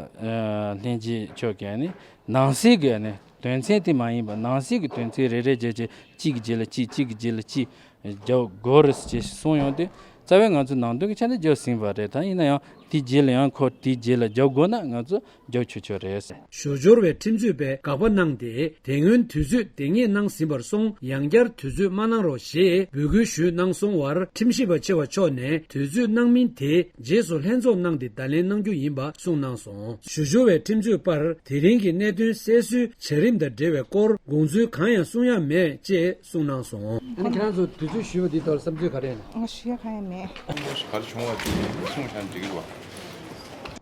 ལྷན་རྒྱས་མཆོག་གིས་ནི་ནང་གསེས་ཀྱི་ནི་དོན་ཚན་དེ་མ་ཡིན་པ་ནང་གསེས་ཀྱི་དོན་ཚན་རེ་རེ་བརྒྱབ་བྱས་གཅིག་གི་རྗེས་ལ་གཅིག་གཅིག་གི་རྗེས་ལ་གཅིག་རྒྱག་དགོས་རེད་ཅེས་གསུངས་ཡོང་དུས་རྩ་བའི་ང་ཚོ་ནང་དོན་གྱི་ཆ་ནས་རྒྱག་ཟིན་པ་རེད། ད་ཡིན་ན་ཡང་དེའི་རྗེས་ལ་ཡང་ཁོ་དེའི་རྗེས་ལ་རྒྱག་དགོས་ན་ང་ཚོ་རྒྱག་ཆོག་ཆོག་རེད། ཞུ་སྦྱོར་བས་ཁྲིམས་རྩོད་པས་དགག་པ་གནང་སྟེ་དེ་སྔོན་དུས་ཚོད་དེ་སྔས་གནང་ཟིན་པར་སོང་ཡང་བསྐྱར་དུས་ཚོད་མ་གནང་རོགས་ཞེས་འབོད་སྐུལ་ཞུས་གནང་སོང་བར་ཁྲིམས་ཞིབ་པ་ཆེ་བ་མཆོག་ནས་དུས་ཚོད་གནང་མིན་དེ་རྗེས་སུ་ལྷན་ཚོགས་གནང་སྟེ་བརྡ་ལན་གནང་རྒྱུ་ཡིན་པ་གསུངས་གནང་སོང་། ཞུ་སྦྱོར་བས་ཁྲིམས་རྩོད་པར་དེ་རིང་གི་གནད་དོན་གསལ་བཟོའི་བྱ་རིམ་དང་འབྲེལ་བའི་སྐོར་དགོངས་ཚུལ་གང་ཡང་གསུང་ཡ་མེད་ཅེས་གསུངས་གནང་སོང་། ཨ་ནི་ཁྱེད་རང་ཚོ་དུས་ཚོད་ཞུས་པ་འདིའི་ཐོག་བསམ་ཚུལ་ག་རེ་ཡིན་ན། ང་ཞུ་ཡ་གང་ཡང་མེད། ག་རེ་བྱུང་བ་དེ་གསུངས་བཞག་ན་འགྲིག་གི་རེད་བ།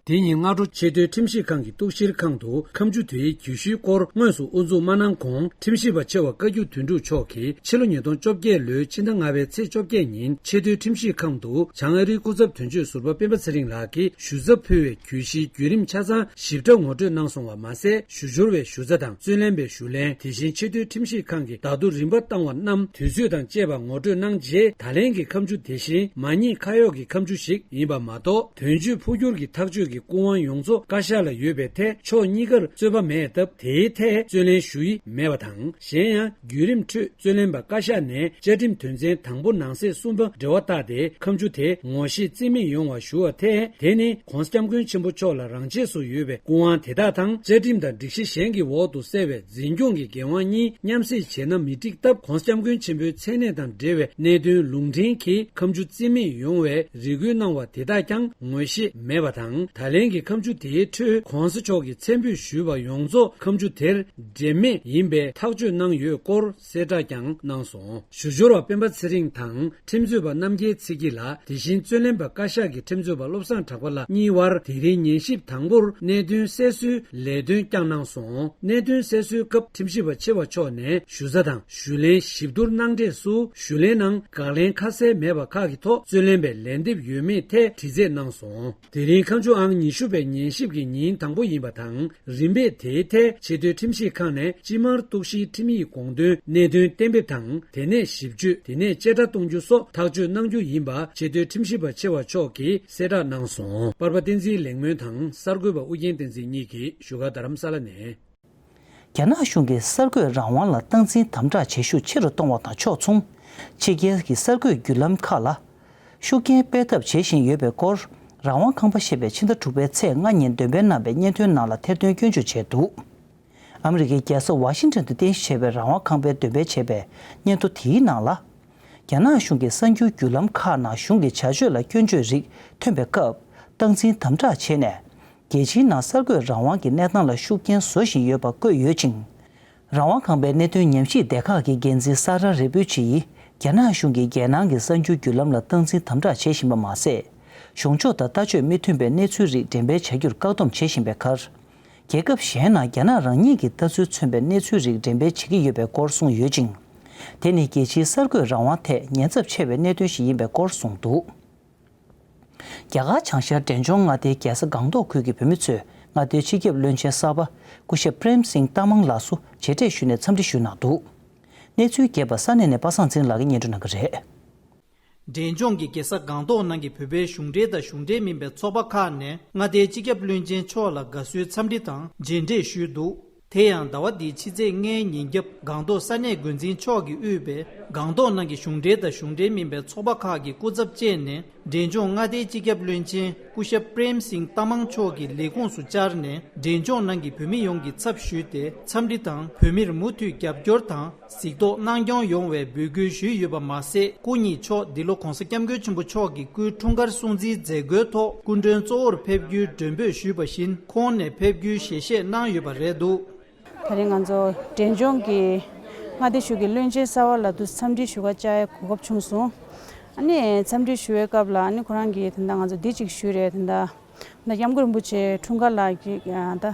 དེ་ཉིན་སྔ་དྲོ་ཆེས་མཐོའི་ཁྲིམས་ཞིབ་ཁང་གི་གཏུག་བཤེར་ཁང་དུ་ཁ་མཆུ་དེའི་གྱོད་གཞིའི་སྐོར་དངོས་སུ་དབུ་འཛུགས་མ་གནང་གོང་ཁྲིམས་ཞིབ་པ་ཆེ་བ་བཀའ་བརྒྱུད་དོན་གྲུབ་མཆོག་གིས་ཕྱི་ལོ་ཉིས་སྟོང་བཅོ་བརྒྱད་ལོའི་ཕྱི་ཟླ་ལྔ་པའི་ཚེས་བཅོ་བརྒྱད་ཉིན་ཆེས་མཐོའི་ཁྲིམས་ཞིབ་ཁང་དུ་བྱང་ཨ་རིའི་སྐུ་ཚབ་དོན་གཅོད་ཟུར་པ་སྤེན་པ་ཚེ་རིང་ལགས་ཀྱིས་ཞུ་ཚབ་ཕུལ་བའི་གྱོད་གཞིའི་བརྒྱུད་རིམ་ཆ་ཚང་ཞིབ་ཕྲ་ངོ་སྤྲོད་གནང་སོང་བ་མ་ཟད། ཞུ་སྦྱོར་བའི་ཞུ་རྩ་དང་རྩོད་ལེན་པའི་ཞུ་ལན། དེ་བཞིན་ཆེས་མཐོའི་ཁྲིམས་ཞིབ་ཁང་གི་བརྡ་ཐོ་རིམ་པ་བཏང་བ་རྣམས་དུས་ཚོད་དང་བཅས་པ་ངོ་སྤྲོད་གནང་རྗེས། ད་ལན་གྱི་ཁ་མཆུ་དེ་བཞིན་མ་ཉེས་ཁ་གཡོག་གི་ཁ་མཆུ་ཞིག་ཡིན་པ་མ་གཏོགས། དོན་གཅོད་འཕོ་འགྱུར་གྱི་ཐག་གཅོད་ཀྱི་སྐུ་དབང་ཡོངས་རྫོགས་བཀའ་ཤག་ལ་ཡོད་པའི་ཐད་ཕྱོགས་གཉིས་ཀར་རྩོད་པ་མེད་སྟབས། དེའི་ཐད་རྩོད་ལེན་ཞུ་ཡི་མེད་པ་དང་། གཞན་ཡང་བརྒྱུད་རིམ་ཁྲོད་རྩོད་ལེན་པ་བཀའ་ཤག་ནས་བཅའ་ཁྲིམས་དོན་ཚན་དང་པོ་ནང་གསེས་གསུམ་པ་འགྲེལ་བ་བཏགས་ཏེ། ཁ་མཆུ་དེ་ངོ་ཤེས་རྩིས་མེད་ཡོང་བ་ཞུ་བ་ཐད། དེ་ནི་༧གོང་ས་༧སྐྱབས་མགོན་ཆེན་པོ་མཆོག་ལ་རང་ཆས་སུ་ཡོད་པའི་སྐུ་དབང་དེ་དག་དང་། བཅའ་ཁྲིམས་དང་སྒྲིག་གཞི་གཞན་གྱི་འོག་ཏུ་གསལ་བའི་འཛིན་སྐྱོང་གི་འགན་དབང་གཉིས་མཉམ་བསྲེས་བྱས་ན་མི་འགྲིག་སྟབས། ༧གོང་ས་༧སྐྱབས་མགོན་ཆེན་པོའི་མཚན་གནས་དང་འབྲེལ་བའི་གནད་དོན་ལུང་འདྲེན་གྱིས་ཁ་མཆུ་རྩིས་མེད་ཡོང་བའི་རེ་སྐུལ་གནང་བ་དེ་དག་ཀྱང་ངོ་ཤེས་མེད་པ་དང་། ད་ལན་གྱི་ཁ་མཆུ་དེའི་ཁྲོད་༧གོང་ས་མཆོག་གིས་མཚན་འབོད་ཞུས་པ་ཡོངས་རྫོགས་ཁ་མཆུ་དེར་འབྲེལ་མེད་ཡིན་པའི་ཐག་གཅོད་གནང་ཡོད་སྐོར་གསལ་བསྒྲགས་ཀྱང་གནང་སོང་། ཞུ་སྦྱོར་བ་སྤེན་པ་ཚེ་རིང་དང་ཁྲིམས་རྩོད་པ་རྣམ་རྒྱལ་ཚེ་སྐྱིད་ལགས། དེ་བཞིན་རྩོད་ལེན་པ་བཀའ་ཤག་གི་ཁྲིམས་རྩོད་པ་བློ་བཟང་གྲགས་པ་ལགས་གཉིས་དབར་དེ་རིང་ཉན་ཞིབ་དང་པོར་གནད་དོན་གསལ་བཟོའི་ལས་དོན་བསྐྱངས་གནང་སོང་། གནད་དོན་གསལ་བཟོའི་སྐབས་ཁྲིམས་ཞིབ་པ་ཆེ་བ་མཆོག་ནས་ཞུ་རྩ་དང་ཞུ་ལན་ཞིབ་བསྡུར་གནང་འབྲས་སུ། ཞུ་ལན་ནང་དགག་ལན་ཁ་གསལ་མེད་པ་ཁག་གི་ཐོག་རྩོད་ལེན་པའི་ལན་འདེབས་ཡོད་མེད་ཐད་དྲི་རྩད་གནང་སོང་། དེ་རིང་ཁ་མཆུ་ཨང་ཉི་ཤུ་པའི་ཉན་ཞིབ་ཀྱི་ཉིན་དང་པོ་ཡིན་པ་དང་། རིམ་པས་དེའི་ཐད་ཆེས་མཐོའི་ཁྲིམས་ཞིབ་ཁང་ནས་སྤྱི་དམངས་གཏུག་བཤེར་ཁྲིམས་ཡིག་དགོངས་དོན་གནད་དོན་གཏན་འབེབས་དང་། དེ་ནས་ཞིབ་དཔྱོད། དེ་ནས་བཅད་ཁྲ་གཏོང་རྒྱུ་སོགས་ཐག་གཅོད་གནང་རྒྱུ་ཡིན་པ་ཆེས་མཐོའི་ཁྲིམས་ཞིབ་པ་ཆེ་བ་མཆོག་གིས་གསལ་བསྒྲགས་གནང་སོང་། པར་པ་བསྟན་འཛིན་ལེགས་སྨོན་དང་གསར་འགོད་པ་ཨུ་རྒྱན་བསྟན་འཛིན་གཉིས་ཀྱིས་བཞུགས་སྒར་རྡ་རམ་ས་ལ་ནས། རྒྱ་ནག་གཞུང་གིས་གསར་འགོད་རང་དབང་ལ་སྟངས་འཛིན་དམ་དྲག་བྱེད་ཤུགས་ཆེ་རུ་གཏོང་བ་དང་ཕྱོགས་མཚུངས། ཕྱི་རྒྱལ་གྱི་གསར་འགོད་བརྒྱུད་ལམ་ཁག་ལ་ཤུགས་རྐྱེན་སྤེལ་ཐབས་བྱེད་བཞིན་ཡོད་པའི་སྐོར། རང་དབང་ཁང་པ་ཞེས་པས་ཕྱི་ཟླ་དྲུག་པའི་ཚེས་ལྔ་ཉིན་འདོན་སྤེལ་གནང་བའི་སྙན་ཐོའི་ནང་ལ་ཐེར་འདོན་སྐྱོན་བརྗོད་བྱས་འདུག་ཨ་མི་རི་ཀའི་རྒྱལ་ས་ཝ་ཤིང་ཊོན་དུ་རྟེན་གཞི་བྱས་པའི་རང་དབང་ཁང་པས་འདོན་སྤེལ་བྱས་པའི་སྙན་ཐོ་དེའི་ནང་ལ། རྒྱ་ནག་གཞུང་གི་གསར་འགྱུར་བརྒྱུད་ལམ་ཁག་ནང་གཞུང་གི་བྱ་སྤྱོད་ལ་སྐྱོན་བརྗོད་རིགས་ཐོན་པའི་སྐབས་སྟངས་འཛིན་དམ་དྲག་བྱས་ནས། རྒྱལ་སྤྱིའི་ནང་གསར་འགོད་རང་དབང་གི་གནས་སྟངས་ལ་ཤུགས་རྐྱེན་བཟོ་བཞིན་ཡོད་པ་བཀོད་ཡོད་ཅིང་། རང་དབང་ཁང་པའི་གནད་དོན་ཉམས་ཞིབ་སྡེ་ཁག་གི་འགན་འཛིན་ས་ར་རེ་པུ་ཅི་ཡིས། རྒྱ་ནག་གཞུང་གིས་རྒྱལ་ནང་གི་གསར་འགྱུར་བརྒྱུད་ལམ་ལ་སྟངས་འཛིན་དམ་དྲག་བྱེད་བཞིན་པ་མ་ཟད། གཞུང་ཕྱོགས་དང་ལྟ་སྤྱོད་མི་མཐུན་པའི་གནས་ཚུལ་རིགས་འགྲེམས་སྤེལ་བྱ་རྒྱུར་བཀག་སྡོམ་བྱེད་བཞིན་པའི་ཁར། རྒྱལ་ཁབ་གཞན་ནང་རྒྱ་ནག་རང་ཉིད་ཀྱི་ལྟ་ཚུལ་མཚོན་པའི་གནས་ཚུལ་རིགས་འགྲེམས་སྤེལ་བྱེད་ཀྱི་ཡོད་པའི་སྐོར་གསུངས་ཡོད་ཅིང་། དེ་ནི་རྒྱལ་སྤྱིའི་གསར་འགོད་རང་དབང་ཐད་ཉེན་ཚབས་ཆེ་བའི་གནད་དོན་ཞིག་ཡིན་པའི་སྐོར་གསུངས་འདུག། རྒྱ་གར་བྱང་ཤར་འབྲས་ལྗོངས་མངའ་སྡེའི་རྒྱལ་ས་སྒང་ཏོག་ཁུལ་གྱི་བོད་མི་ཚོས་མངའ་སྡེའི་སྤྱི་ཁྱབ་བློན་ཆེན་གསར་པ་སྐུ་ཞབས་པྲེམ་སིང་ཏ་མང་ལགས་སུ་མཇལ་འཕྲད་ཞུས་ནས་འཚམས་འདྲི་ཞུས་གནང་འདུག། གནས་ཚུལ་རྒྱས་པ་ས་གནས་ནས་པ་སངས་ཚེ་རིང་ལགས་ཀྱིས་སྙན་སྒྲོན་གནང་གི་རེད། འབྲས་ལྗོངས་ཀྱི་རྒྱལ་ས་སྒང་ཏོག་ནང་གི་བོད་པའི་གཞུང་འབྲེལ་དང་གཞུང་འབྲེལ་མིན་པའི་ཚོགས་པ་ཁག་ནས་མངའ་སྡེའི་སྤྱི་ཁྱབ་བློན་ཆེན་མཆོག་ལ་དགའ་བསུའི་འཚམས་འདྲི་དང་མཇལ་འཕྲད་ཞུས་འདུག། དེ་ཡང་ཟླ་བ་འདིའི་ཕྱི་ཚེས་ལྔའི་ཉིན་རྒྱབ་སྒང་ཏོག་ས་གནས་འགོ་འཛིན་མཆོག་གིས་དབུས་པའི་སྒང་ཏོག་ནང་གི་གཞུང་འབྲེལ་དང་གཞུང་འབྲེལ་མིན་པའི་ཚོགས་པ་ཁག་གི་སྐུ་ཚབ་བཅས་ནས། འབྲས་ལྗོངས་མངའ་སྡེའི་སྤྱི་ཁྱབ་བློན་ཆེན་སྐུ་ཞབས་པྲེམ་སིང་ཏ་མང་མཆོག་གི་ལས་ཁུངས་སུ་བཅར་ནས། འབྲས་ལྗོངས་ནང་གི་བོད་མི་ཡོངས་ཀྱི་ཚབ་ཞུས་ཏེ། འཚམས་འདྲི་དང་། བོད་མིར་མུ་མཐུད་རྒྱབ་སྐྱོར་དང་། གཟིགས་རྟོག་གནང་སྐྱོང་ཡོང་བའི་འབོད་སྐུལ་ཞུས་ཡོད་པ་མ་ཟད། སྐུ་ཉིད་མཆོག་འདི་ལོ་༧གོང་ས་༧སྐྱབས་མགོན་ཆེན་པོ་མཆོག་གི་སྐུའི་འཁྲུངས་སྐར་སྲུང་བརྩིའི་མཛད་སྒོའི་ཐོག་སྐུ་མགྲོན་གཙོ་བོར་ཕེབས་རྒྱུའི་མགྲོན་འབོད་ཞུས་པ་བཞིན། ཁོང་ནས་ཕེབས་རྒྱུའི་ཞལ་བཞེས་གནང་ཡོད་པ་རེད་འདུག། ད་རེས་ང་ཚོ་འབྲས་ལྗོངས་ཀྱི་མངའ་སྡེ་གཞུང་གི་བློན་ཆེན་གསར་པ་ལ་དུ་འཚམས་འདྲི་ཞུ་ག་བཅར་ཡའི་གོ་སྐབས་བྱུང་སོང་། ཨ་ནི་འཚམས་འདྲི་ཞུ་བའི་སྐབས་ལ་ཨ་ནི་ཁོ་རང་གིས་ད་ལྟ་ང་ཚོ་འདི་གཅིག་ཞུས་རེད། ད་ལྟ་ད་སྐྱབས་མགོན་རིན་པོ་ཆེ་འཁྲུངས་སྐར་ལ་ཅིག་ད་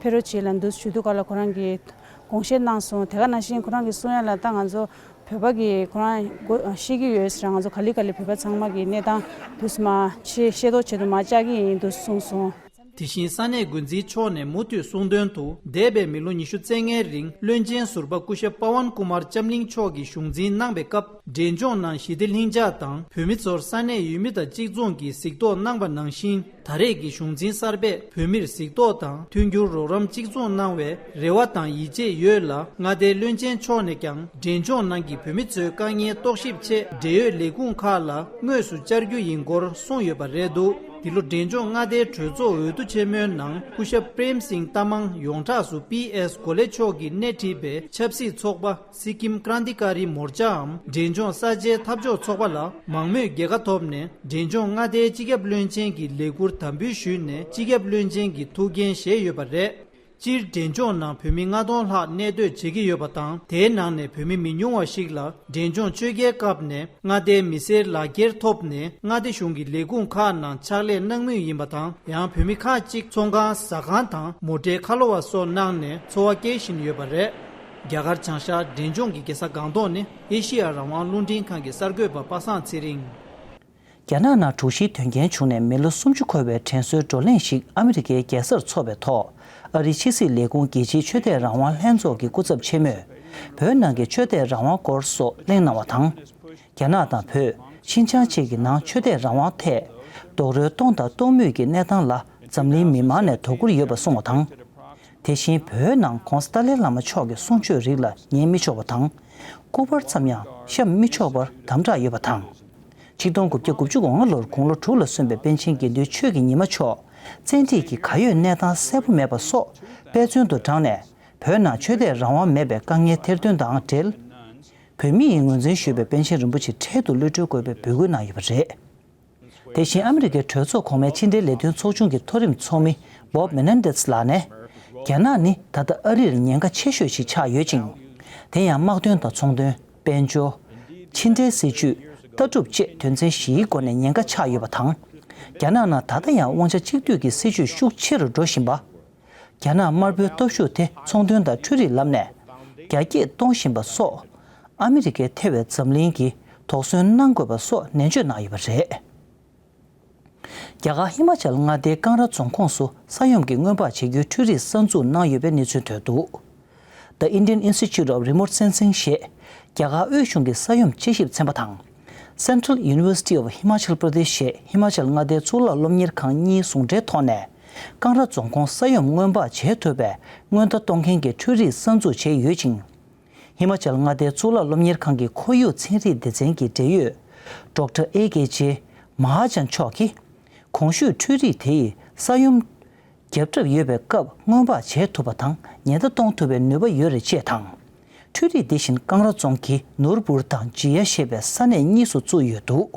ཕེབས་རོགས་བྱེད་ལ་འདུག་ཞུ་དུས་སྐབས་ལ་ཁོ་རང་གིས་དགོངས་བཞེས་གནང་སོང་། དེ་ག་ནང་བཞིན་ཁོ་རང་གིས་གསུང་ཡ་ལ་ད་ང་ཚོ་བོད་པ་གིས་ཁོ་རང་གོ་ཤེས་ཀྱི་ཡོད་ཟེར། ང་ཚོ་ག་ལེ་ག་ལེ་བོད་པ་ཚང་མ་གི་གནས་སྟངས་དུས་མ་ཤེས་ཤེས་རྟོགས་བྱེད་དུ་མ་བཅར་གྱི་ཡིན་འདུག་གསུངས་སོང་། དེ་བཞིན་ས་གནས་འགོ་འཛིན་མཆོག་ནས་མུ་མཐུད་གསུངས་དོན་དུ། འདས་པའི་མི་ལོ་ཉི་ཤུ་རྩ་ལྔའི་རིང་བློན་ཆེན་ཟུར་པ་སྐུ་ཞབས་པ་ཝན་ཀུ་མར་ལྕམ་གླིང་མཆོག་གིས་གཞུང་འཛིན་གནང་པའི་སྐབས། འབྲས་ལྗོངས་ནང་ཞི་བདེ་ལྷིང་འཇགས་དང་བོད་མི་ཚོར་ས་གནས་ཡུལ་མི་དང་གཅིག་མཚུངས་ཀྱི་གཟིགས་རྟོག་གནང་པ་ནང་བཞིན། ད་རེས་ཀྱི་གཞུང་འཛིན་གསར་པས་བོད་མིར་གཟིགས་རྟོག་དང་མཐུན་འགྱུར་རོགས་རམ་གཅིག་མཚུངས་གནང་བའི་རེ་བ་དང་ཡིད་ཆེས་ཡོད་ལ། མངའ་སྡེའི་བློན་ཆེན་མཆོག་ནས་ཀྱང་འབྲས་ལྗོངས་ནང་གི་བོད་མི་ཚོའི་དཀའ་ངལ་རྟོག་ཞིབ་ཆེད་འབྲེལ་ཡོད་ལས་ཁུངས་ཁག་ལ་དངོས་སུ་བཅར་རྒྱུ་ཡིན་སྐོར་གསུངས་ཡོད་པ་རེད་འདུག། འདི་ལོ་འབྲས་ལྗོངས་མངའ་སྡེའི་གྲོས་ཚོགས་འོས་བསྡུ་ཆེན་མོའི་ནང་སྐུ་ཞབས་པྲེམ་སིང་ཏ་མང་ཡོངས་གྲགས་སུ་པི་ཨེས་གོ་ལེ་མཆོག་གིས་སྣེ་ཁྲིད་པའི་ཆབ་སྲིད་ཚོགས་པ་སི་ཀིམ་ཀྲན་ཏི་ཀ་རི་མོར་ཅའམ་འབྲས་ལྗོངས་གསར་བརྗེའི་འཐབ་ཕྱོགས་ཚོགས་པ་ལ་མང་མོས་རྒྱལ་ཁ་ཐོབ་ནས། འབྲས་ལྗོངས་མངའ་སྡེའི་སྤྱི་ཁྱབ་བློན་ཆེན་གྱི་ལས་འཁུར་དམ་འབུལ་ཞུས་ནས་སྤྱི་ཁྱབ་བློན་ཆེན་གྱི་ཐུགས་འགན་བཞེས་ཡོད་པ་རེད། སྤྱིར་འབྲས་ལྗོངས་ནང་བོད་མི་ལྔ་སྟོང་ལྷག་གནས་སྡོད་བྱེད་ཀྱི་ཡོད་པ་དང་། དེའི་ནང་ནས་བོད་མི་མི་ཉུང་བ་ཞིག་ལ་འབྲས་ལྗོངས་ཆོས་རྒྱལ་སྐབས་ནས་མངའ་སྡེའི་མི་སེར་ལག་འཁྱེར་ཐོབ་ནས་མངའ་སྡེ་གཞུང་གི་ལས་ཁུངས་ཁག་ནང་ཕྱག་ལས་གནང་མུས་ཡིན་པ་དང་། ཡང་བོད་མི་ཁག་ཅིག་ཚོང་ཁང་ཟ་ཁང་དང་མོ་ཊའི་ཁ་ལོ་བ་སོགས་གནང་ནས་འཚོ་བ་སྐྱེལ་བཞིན་ཡོད་པ་རེད། རྒྱ་གར་བྱང་ཤར་འབྲས་ལྗོངས་ཀྱི་རྒྱལ་ས་སྒང་ཏོག་ནས་ཨེ་ཤི་ཡ་རང་དབང་རླུང་འཕྲིན་ཁང་གི་གསར་འགོད་པ་པ་སངས་ཚེ་རིང་། རྒྱ་ནག་ནང་དྲུག་བཞིའི་དོན་རྐྱེན་བྱུང་ནས་མི་ལོ་སུམ་ཅུ་འཁོར་བའི་དྲན་གསོའི་བགྲོ་གླེང་ཞིག་ཨ་མི་རི་ཀའི་རྒྱལ་སར་འཚོགས་པའི་ཐོག་ཨ་རིའི་ཕྱི་སྲིད་ལས་ཁུངས་རྒྱལ་སྤྱིའི་ཆོས་དད་རང་དབང་ལྷན་ཚོགས་ཀྱི་སྐུ་ཚབ་ཆེན་མོས་བོད་ནང་གི་ཆོས་དད་རང་དབང་སྐོར་སོགས་གླེང་གནང་བ་དང་། རྒྱ་ནག་དང་བོད། ཤིན་ཅང་བཅས་ཀྱི་ནང་ཆོས་དད་རང་དབང་ཐད་རྡོག་རོལ་གཏོང་དང་གཏོང་མུས་ཀྱི་གནས་སྟངས་ལ་འཛམ་གླིང་མི་མང་ནས་དོ་ཁུར་ཡོད་པ་གསུངས་བ་དང་། དེ་བཞིན་བོད་ནང་༧གོང་ས་ཏཱ་ལའི་བླ་མ་མཆོག་གི་གསུང་ཆོས་རིགས་ལ་ཉན་མི་ཆོག་པ་དང་། སྐུ་པར་ཙམ་ཡང་བཤམས་མི་ཆོག་པར་དམ་དྲག་ཡོད་པ་དང་། ཆིག་སྟོང་དགུ་བརྒྱ་དགུ་བཅུ་གོ་ལྔ་ལོར་དགུང་ལོ་དྲུག་ལ་སོན་པའི་པཎ་ཆེན་དགེ་འདུན་ཆོས་ཀྱི་ཉི་མ་མཆོག་བཙན་ཁྲིད་ཀྱིས་ག་ཡོད་གནས་སྟངས་གསལ་པོ་མེད་པ་སོགས་དཔེ་མཚོན་དུ་དྲངས་ནས། བོད་ནང་ཆོས་དད་རང་དབང་མེད་པའི་དཀའ་ངལ་ཐེར་འདོན་དང་འབྲེལ། བོད་མི་ཡིས་ངོས་འཛིན་ཞུས་པའི་པཎ་ཆེན་རིན་པོ་ཆེ་འཕྲལ་དུ་གློད་གྲོལ་དགོས་པའི་འབོད་སྐུལ་གནང་ཡོད་པ་རེད། དེ་བཞིན་ཨ་མི་རི་ཀའི་གྲོས་ཚོགས་གོང་མའི་ཕྱི་འབྲེལ་ལས་དོན་ཚོགས་ཆུང་གི་མཐོ་རིམ་ཚོགས་མི་Bob Menendez་ལགས་ནས། རྒྱ་ནག་ནི་ད་ལྟ་ཨ་རིར་ཉེན་ཁ་ཆེ་ཤོས་ཤིག་ཆགས་ཡོད་ཅིང་། དེ་ཡང་དམག་དོན་དང་ཚོང་དོན། དཔལ་འབྱོར། ཕྱི་འབྲེལ་སྲིད་ཇུས། ལྟ་གྲུབ་བཅས་དོན་ཚན་བཞིའི་སྒོ་ནས་ཉེན་ཁ་ཆགས་ཡོད་པ་དང་། རྒྱ་ནག་ནང་ད་ལྟ་ཡང་དབང་ཆ་གཅིག་སྡུད་ཀྱི་སྲིད་ཇུས་ཤུགས་ཆེ་རུ་འགྲོ་བཞིན་པ། རྒྱ་ནག་དམར་པོའི་སྟོབས་ཤུགས་དེ་ཚོང་དོན་དང་འཕྲུལ་རིག་ལམ་ནས་རྒྱ་སྐྱེད་གཏོང་བཞིན་པ་སོགས། ཨ་མི་རི་ཀས་ཐེ་བའི་འཛམ་གླིང་གིས་དོགས་ཟོན་གནང་དགོས་པ་སོགས་ནན་བརྗོད་གནང་ཡོད་པ་རེད། རྒྱ་གར་ཧི་མ་ཅལ་མངའ་སྡེའི་ཀང་ར་རྫོང་ཁོངས་སུ་ས་ཡོམ་གྱི་སྔོན་དཔག་བྱེད་རྒྱུའི་འཕྲུལ་རིག་གསར་འཛུགས་གནང་ཡོད་པའི་གནས་ཚུལ་ཐོན་འདུག། The Indian Institute of Remote Sensing ཞེས་རྒྱ་གར་དབུས་གཞུང་གི་ས་ཡོམ་དཔྱད་ཞིབ་ཚན་པ་དང་། Central University of Himachal Pradesh ཞེས་ཧི་མ་ཅལ་མངའ་སྡེའི་གཙུག་ལག་སློབ་གཉེར་ཁང་གཉིས་ཟུང་འབྲེལ་ཐོག་ནས། ཀང་ར་རྫོང་ཁོངས་ས་ཡོམ་སྔོན་དཔག་བྱེད་ཐུབ་པའི་སྔོན་བརྡ་གཏོང་མཁན་གྱི་འཕྲུལ་རིག་གསར་འཛུགས་བྱས་ཡོད་ཅིང་། ཧི་མ་ཅལ་མངའ་སྡེའི་གཙུག་ལག་སློབ་གཉེར་ཁང་གི་ཁོར་ཡུག་ཚན་རིག་སྡེ་ཚན་གྱི་འབྲེལ་ཡོད་Doctor A K J Mahajan མཆོག་གིས། གོང་ཞུས་འཕྲུལ་རིག་དེ་ཡིས་ས་ཡོམ་བརྒྱབ་གྲབས་ཡོད་པའི་སྐབས་སྔོན་དཔག་བྱེད་ཐུབ་པ་དང་ཉེན་བརྡ་གཏོང་ཐུབ་པའི་ནུས་པ་ཡོད་རེད་ཅེས་དང་། འཕྲུལ་རིག་འདི་བཞིན་ཀང་ར་རྫོང་གི་ནོར་བུར་དང་ཇི་ཡ་ཞེས་པའི་ས་གནས་གཉིས་སུ་བཙུགས་ཡོད་འདུག་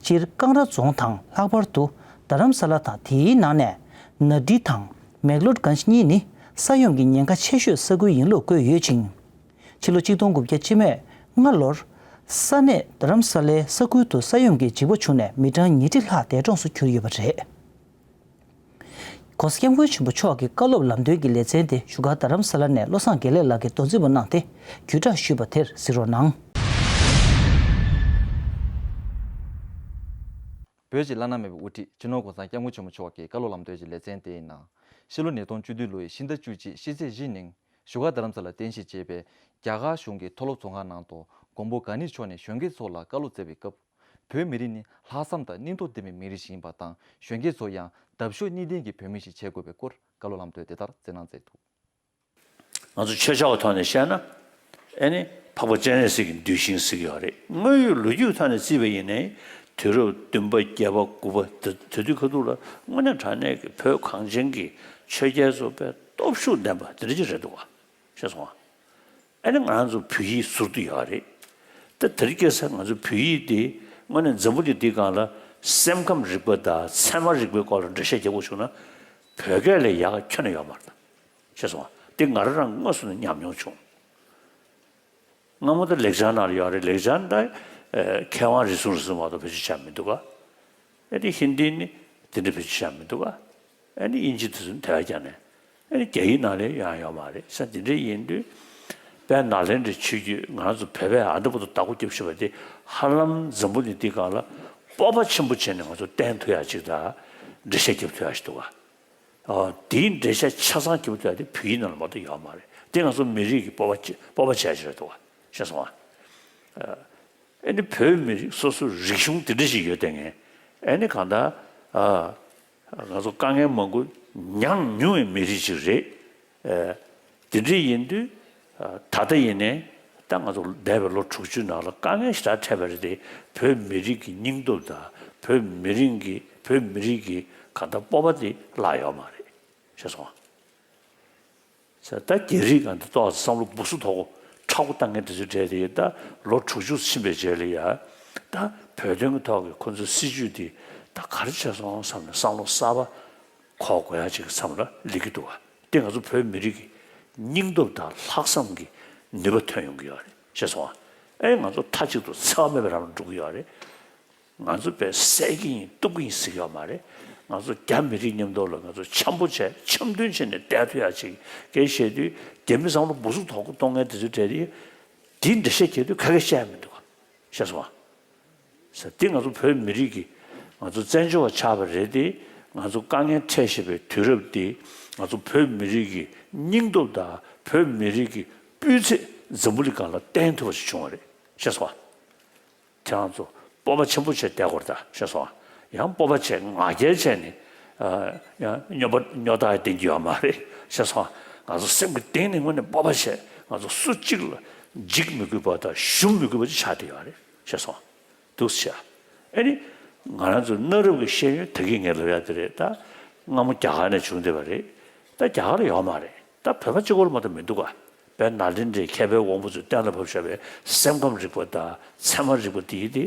སྤྱིར་ཀང་ར་རྫོང་དང་ལྷག་པར་དུ་རྡ་རམ་ས་ལ་དང་དེའི་ནང་ནས་ནཱ་ཌི་དང་མེག་ལོད་གྷན་ཇི་གཉིས་ནི་ས་ཡོམ་གྱི་ཉེན་ཁ་ཆེ་ཤོས་ས་ཁུལ་ཡིན་ལུགས་བཀོད་ཡོད་ཅིང་། ཕྱི་ལོ་ཆིག་སྟོང་དགུ་བརྒྱ་བཅུ་མེད་ལྔ་ལོར་ས་གནས་རྡ་རམ་ས་ལའི་ས་ཁུལ་དུ་ས་ཡོམ་གྱི་འཇིགས་པ་བྱུང་ནས་མི་གྲངས་ཉིས་ཁྲི་ལྷག་འདས་གྲོངས་སུ་གྱུར་ཡོད་པ་རེད། ྋགོང་ས་ྋསྐྱབས་མགོན་ཆེན་པོ་མཆོག་གི་བཀའ་སློབ་ལམ་སྟོན་གྱི་ལེ་ཚན་དེ་བཞུགས་སྒར་རྡ་རམ་ས་ལ་ནས་བློ་བཟང་དགེ་ལེགས་ལགས་ཀྱིས་མདོ་འཛིན་པ་གནང་སྟེ་བརྒྱུད་བསྒྲགས་ཞུས་པ་དེར་གཟིགས་རོགས་གནང་། བོད་ཀྱི་བླ་ན་མེད་པའི་དབུ་ཁྲིད་སྤྱི་ནོར་༧གོང་ས་༧སྐྱབས་མགོན་ཆེན་པོ་མཆོག་གི་བཀའ་སློབ་ལམ་སྟོན་གྱི་ལེ་ཚན་དེའི་ནང་། ཕྱི་ལོ་ཉིས་སྟོང་བཅུ་བདུན་ལོའི་ཕྱི་ཟླ་བཅུ་གཅིག་ཕྱི་ཚེས་བཞི་ཉིན་བཞུགས་སྒར་རྡ་རམ་ས་ལ་རྟེན་གཞི་བྱས་པའི་རྒྱ་གར་གཞུང་གི་མཐོ་སློབ་ཚོགས་ཁང་ནང་དུ་མགོན་པོ་གང་ཉིད་མཆོག་ནས་གཞོན་སྐྱེས་ཚོ་ལ་བཀའ་སློབ་སྩལ་བའི་སྐབས། བོད་མི་རིགས་ནི་ལྷག་བསམ་དང་སྙིང་སྟོབས་ལྡན་པའི་མི་རིགས་ཤིག་ཡིན་པ་དང་། གཞོན་སྐྱེས་ཚོ་ཡང་འདབ་གཤོག་གཉིས་ལྡན་གྱི་བོད་མི་ཞིག་བྱེད་དགོས་པའི་སྐོར་བཀའ་སློབ་ལམ་སྟོན་དེ་ལྟར་སྩལ་གནང་མཛད་འདུག་ང་ཚོ་ཆོས་ཕྱོགས་ཀྱི་ཐོག་ནས་བཤད་ན། ཨེ་ནི་འཕགས་པ་སྤྱན་རས་གཟིགས་ཀྱི་གདུལ་ཞིང་ཟེར་གྱི་ཡོད་རེད། དངོས་ཡོད་ལོ་རྒྱུས་ཐོག་ནས་བརྩིས་པ་ཡིན་ནའི། དུས་རབས་བདུན་པ་བརྒྱད་པ་དགུ་པ་དེ་དེ་དུས་ཁ་ཐུག་ལ་དངོས་གནས་དྲང་གནས་ཀྱི་བོད་གངས་ཅན་གྱི་ཆོས་རྒྱལ་ཚོ་དཔེ་སྟོབས་ཤུགས་ལྡན་པ་དེ་འདྲ་ཅིག་རེད་འདུག་བ། ཤེས་སོང་ཨ། ཨ་ནི་ང་རང་ཚོ་བོད་ཡིག་ཟུར་དུ་ཡོད་རེད། ད་དེ་རིང་ཁ་སང་ང་ཚོ་བོད་ཡིག་དེ་དངོས་གནས་འཛམ་བུ་གླིང་འདིའི་སྒང་ལ་སེམས་ཁམས་རིག་པ་དང་ཚད་མ་རིག་པའི་སྐོར་ལ་འགྲེལ་བཤད་རྒྱག་དགོས་བྱུང་ན། བོད་སྐད་ལས་ཡག་ཁྱོན་ནས་ཡོད་མ་རེད། ཤེས་སོང་ཨ། དེ་ང་རང་རང་དངོས་སུ་ནས་ཉམས་མྱོང་བྱུང་། སྔ་མོ་ད་ལེགས་སྦྱར་ནང་ལ་ཡོད་རེད། ལེགས་སྦྱར་ད་མཁས་དབང་རེ་ཟུང་རེ་ཟུང་མ་གཏོགས་བེད་སྤྱོད་བྱས་མི་འདུག་ག་ཨ་ནི་ཧིན་དི་ནི་དེ་འདྲ་བེད་སྤྱོད་བྱས་མི་འདུག་ག་ཨ་ནི་དབྱིན་ཇི་དེ་ཚོ་དེ་བ་རྒྱག་ནས། ཨ་ནི་རྒྱ་ཡིག་ནང་ལ་ཡང་ཡོད་མ་རེད་ས། དེ་འདྲ་ཡིན་དུས། དཔལ་ནཱ་ལེནྡྲའི་ཆོས་བརྒྱུད་ང་རང་ཚོ་བོད་པས་ཨ་འདི་བར་དུ་བདག་པོ་རྒྱབ་བཞིན་པ་དེ་ཧ་ལམ་འཛམ་བུ་གླིང་འདིའི་སྒང་ལ་སྤོབས་པ་ཆེན་པོ་བྱས་ནས་ང་ཚོ་བསྟན་ཐུབ་ཡག་ཅིག་དང་། འགྲེལ་བཤད་རྒྱབ་ཐུབ་ཡག་ཞིག་འདུག་ག་ཨ། དེའི་འགྲེལ་བཤད་ཆ་ཚང་རྒྱབ་ཐུབ་ཡག་དེ་བོད་ཡིག་ནང་ལ་མ་གཏོགས་ཡོད་མ་རེད། དེ་ང་ཚོ་མི་རིགས་ཀྱི་སྤོབས་པ་ཆེ་སྤོབས་པ་བྱེད་ཡག་ཅིག་རེད་འདུག་ག་ཤེས་སོང་ཨ། ཨ་ནི་བོད་མི་རིགས་སོ་སོའི་རིག་གཞུང་དེ་འདྲ་ཞིག་ཡོད་དེ་ངས། ཨ་ནི་གང་ལྟར། ཨ། ང་ཚོ་དཀའ་ངལ་མང་པོ་མྱངས་མྱོང་བའི་མི་རིགས་ཅིག་རེད། ཨ། དེ་འདྲ་ཡིན་དུས། ཨ། ད་ལྟ་ཡིན་ནའི། ད་ང་ཚོ་འདས་པའི་ལོ་དྲུག་ཅུའི་ནང་ལ་དཀའ་ངལ་ཞེ་དྲག་འཕྲད་པ་རེད་དེ། བོད་མི་རིགས་ཀྱི་སྙིང་སྟོབས་དང་བོད་མི་རིགས་ཀྱི་བོད་མི་རིགས་ཀྱི་གང་ལྟར་སྤོབས་པ་དེ་བརླག་ཡོད་མ་རེད། ཤེས་སོང་ཨ། ས་ད་རྒྱ་རིགས་གང་དུ་ཏོག་ཙམ་བསམ་བློ་སྦུག་སུ་དོག་པོ་མཁྲེགས་པོ་བཏང་མཁན་དེ་ཚོའི་གྲས་དེ་ད་ལོ་དྲུག་ཅུ་ཕྱིན་པའི་རྗེས་ལ་ཡ། ད་བོད་དོན་གྱི་ཐོག་གི་ཁོ་ཚོའི་སྲིད་ཇུས་དེ་ད་ག་རེ་བྱས་སོང་བསམ་ནས་བསམ་བློ་གསར་པ་འཁོར་དགོས་ཡ་ཅིག་གི་བསམ་བློ་སླེབས་ཀྱི་འདུག་བ། དེ་ང་ཚོ་བོད་མི་རིགས་ཀྱི་སྙིང་སྟོབས་དང་ལྷག་བསམ་གྱི་ནུས་པ་ཐོན་ཡོང་གི་ཡོད་རེད། ཤེས་སོང་ཨ། ཨེ་ང་ཚོ་མཐའ་གཅིག་ཏུ་འཚེ་བ་མེད་པའི་ལམ་ལ་འགྲོ་གི་ཡོད་རེད། ང་ཚོ་དཔེ་བསད་ཀྱི་ཡིན་གཏུབ་ཀྱི་ཡིན་ཟེར་གྱི་ཡོད་མ་རེད། ང་ཚོ་རྒྱ་མི་རིགས་མཉམ་དུ་ལ་ང་ཚོ་འཆམ་པོ་བྱས་འཆམ་མཐུན་བྱས་ནས་བསྡད་ཐུབ་ཡག་ཅིག་སྐད་བཤད་དུས་རྒྱ་མི་བསམ་བློ་སྦུག་སུ་དོག་པོ་གཏོང་མཁན་དེ་ཚོའི་གྲས་དེ་དེའི་འགྲེལ་བཤད་རྒྱག་དུས་ཁ་སྐད་བཤད་ཡ་མི་འདུག་ག་ཤེས་སོང་ཨ། ས་དེ་ང་ཚོ་བོད་མི་རིགས་ཀྱི་ང་ཚོ་བཙན་བྱོལ་བ་ཆགས་པ་རེད་དེ། ང་ཚོ་དཀའ་ངལ་འཕྲད་བཞིན་པའི་དུས་རབས་འདི་ང་ཚོ་བོད་མི་རིགས་ཀྱི་སྙིང་སྟོབས་དང་བོད་མི་རིགས་ཀྱི་སྤུས་ཚད་འཛམ་བུ་གླིང་སྒང་ལ་བསྟན་ཐུབ་པ་ཞིག་བྱུང་བ་རེད། ཤེས་སོང་ཨ། དེ་ང་ཚོ་སྤོབས་པ་ཆེན་པོ་བྱས་བསྡད་དགོས་རེད་ད། ཤེས་སོང་ཨ། ཡང་སྤོབས་པ་བྱས་ང་རྒྱལ་བྱས་ནས། ཨ། ཡང་སྨྱོ་པ་སྨྱོ་རྟགས་བསྟན་གྱི་ཡོད་མ་རེད། ཤེས་སོང་ཨ། ང་ཚོ་སེམས་ཀྱི་གཏིང་ནས་དངོས་གནས་སྤོབས་པ་བྱས་ང་ཚོ་སུ་གཅིག་ལ་འཇིགས་མི་དགོས་པ་དང་ཞུམ་མི་དགོས་པ་ཅིག་ཆགས་བསྡད་ཡོད་རེད། ཤེས་སོང་ཨ། འདུག་སེ་བྱས། ཨ་ནི། ང་རང་ཚོ་གནའ་རབས་ཀྱི་ཤེས་ཡོན་ད་གིན་ངས་ལབ་ཡ་དེ་རེད་ད། སྔ་མོ་རྒྱ་གར་ནས་བྱུང་བསྡད་པ་རེད། ད་རྒྱ་གར་ལ་ཡོད་མ་རེད། ད་བོད་པ་གཅིག་པོ་ལ་མ་གཏོགས་མི་འདུག་ག་དཔལ་ནཱ་ལེནྡྲའི་མཁས་པའི་དབང་པོ་ཚོས་གཏན་ལ་ཕབ་བཞག་པའི་སེམས་ཁམས་རིག་པ་དང་ཚད་མ་རིག་པ་དེ་ཡིན་ཏེ།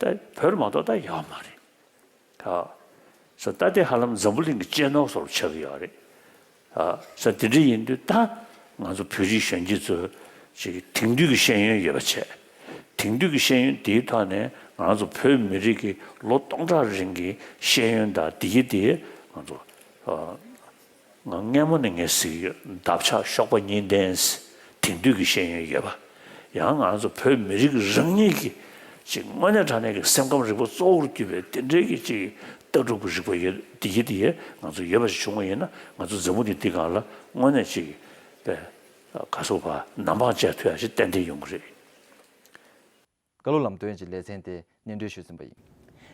ད་བོད་ལ་མ་གཏོགས་ད་ཡོད་མ་རེད། ཨ། ས་ད་དེ་ཧ་ལམ་འཛམ་བུ་གླིང་གི་གཅེས་ནོར་བཟོ་འདྲ་ཆགས་ཀྱི་ཡོད་རེད། ཨ། ས་དེ་འདྲ་ཡིན་དུས་ད་ང་ཚོ་བོད་རིགས་གཞོན་སྐྱེས་ཚོ་ཅིག་དེང་དུས་ཀྱི་ཤེས་ཡོན་ཡོད་པ་བྱས། དེང་དུས་ཀྱི་ཤེས་ཡོན་དེའི་ཐོག་ནས་ང་ཚོ་བོད་མི་རིགས་ཀྱི་ལོ་སྟོང་ཕྲག་རིང་གི་ཤེས་ཡོན་དང་དེ་གི་དེ་ང་ཚོ། ཨ། ང་སྔ་མོ་ནས་ངས་ཟེར་གྱི་ཡོད། འདབ་ཆགས་གཤོག་པ་གཉིས་ལྡན། དེང་དུས་ཀྱི་ཤེས་ཡོན་ཡོད་པ། ཡང་ང་ཚོ་བོད་མི་རིགས་རང་ཉིད་ཀྱི་ཅིག་དངོས་གནས་དྲང་གནས་ཀྱི་སེམས་ཁམས་རིག་པ་གཙོ་བོར་གྱུར་པའི་དེ་འདྲའི་གི་ཅིག་ལྟ་གྲུབ་ཀྱི་རིག་པ་ཡོད་དེ་ཡི་དེ་ཡི་ང་ཚོ་ཡོད་པ་ཞིག་བྱུང་བ་ཡིན་ན། ང་ཚོ་འཛམ་བུ་གླིང་འདི་སྒང་ལ་དངོས་གནས་ཅིག་པའི་ག་སོགས་པ་ནམ་འཕང་བཅད་ཐུབ་ཡ་ཞིག་ཏན་ཏན་ཡོང་གི་རེད། བཀའ་སློབ་ལམ་སྟོན་གྱི་ལེ་ཚན་དེ་སྙན་སྒྲོན་ཞུས་ཟིན་པ་ཡིན།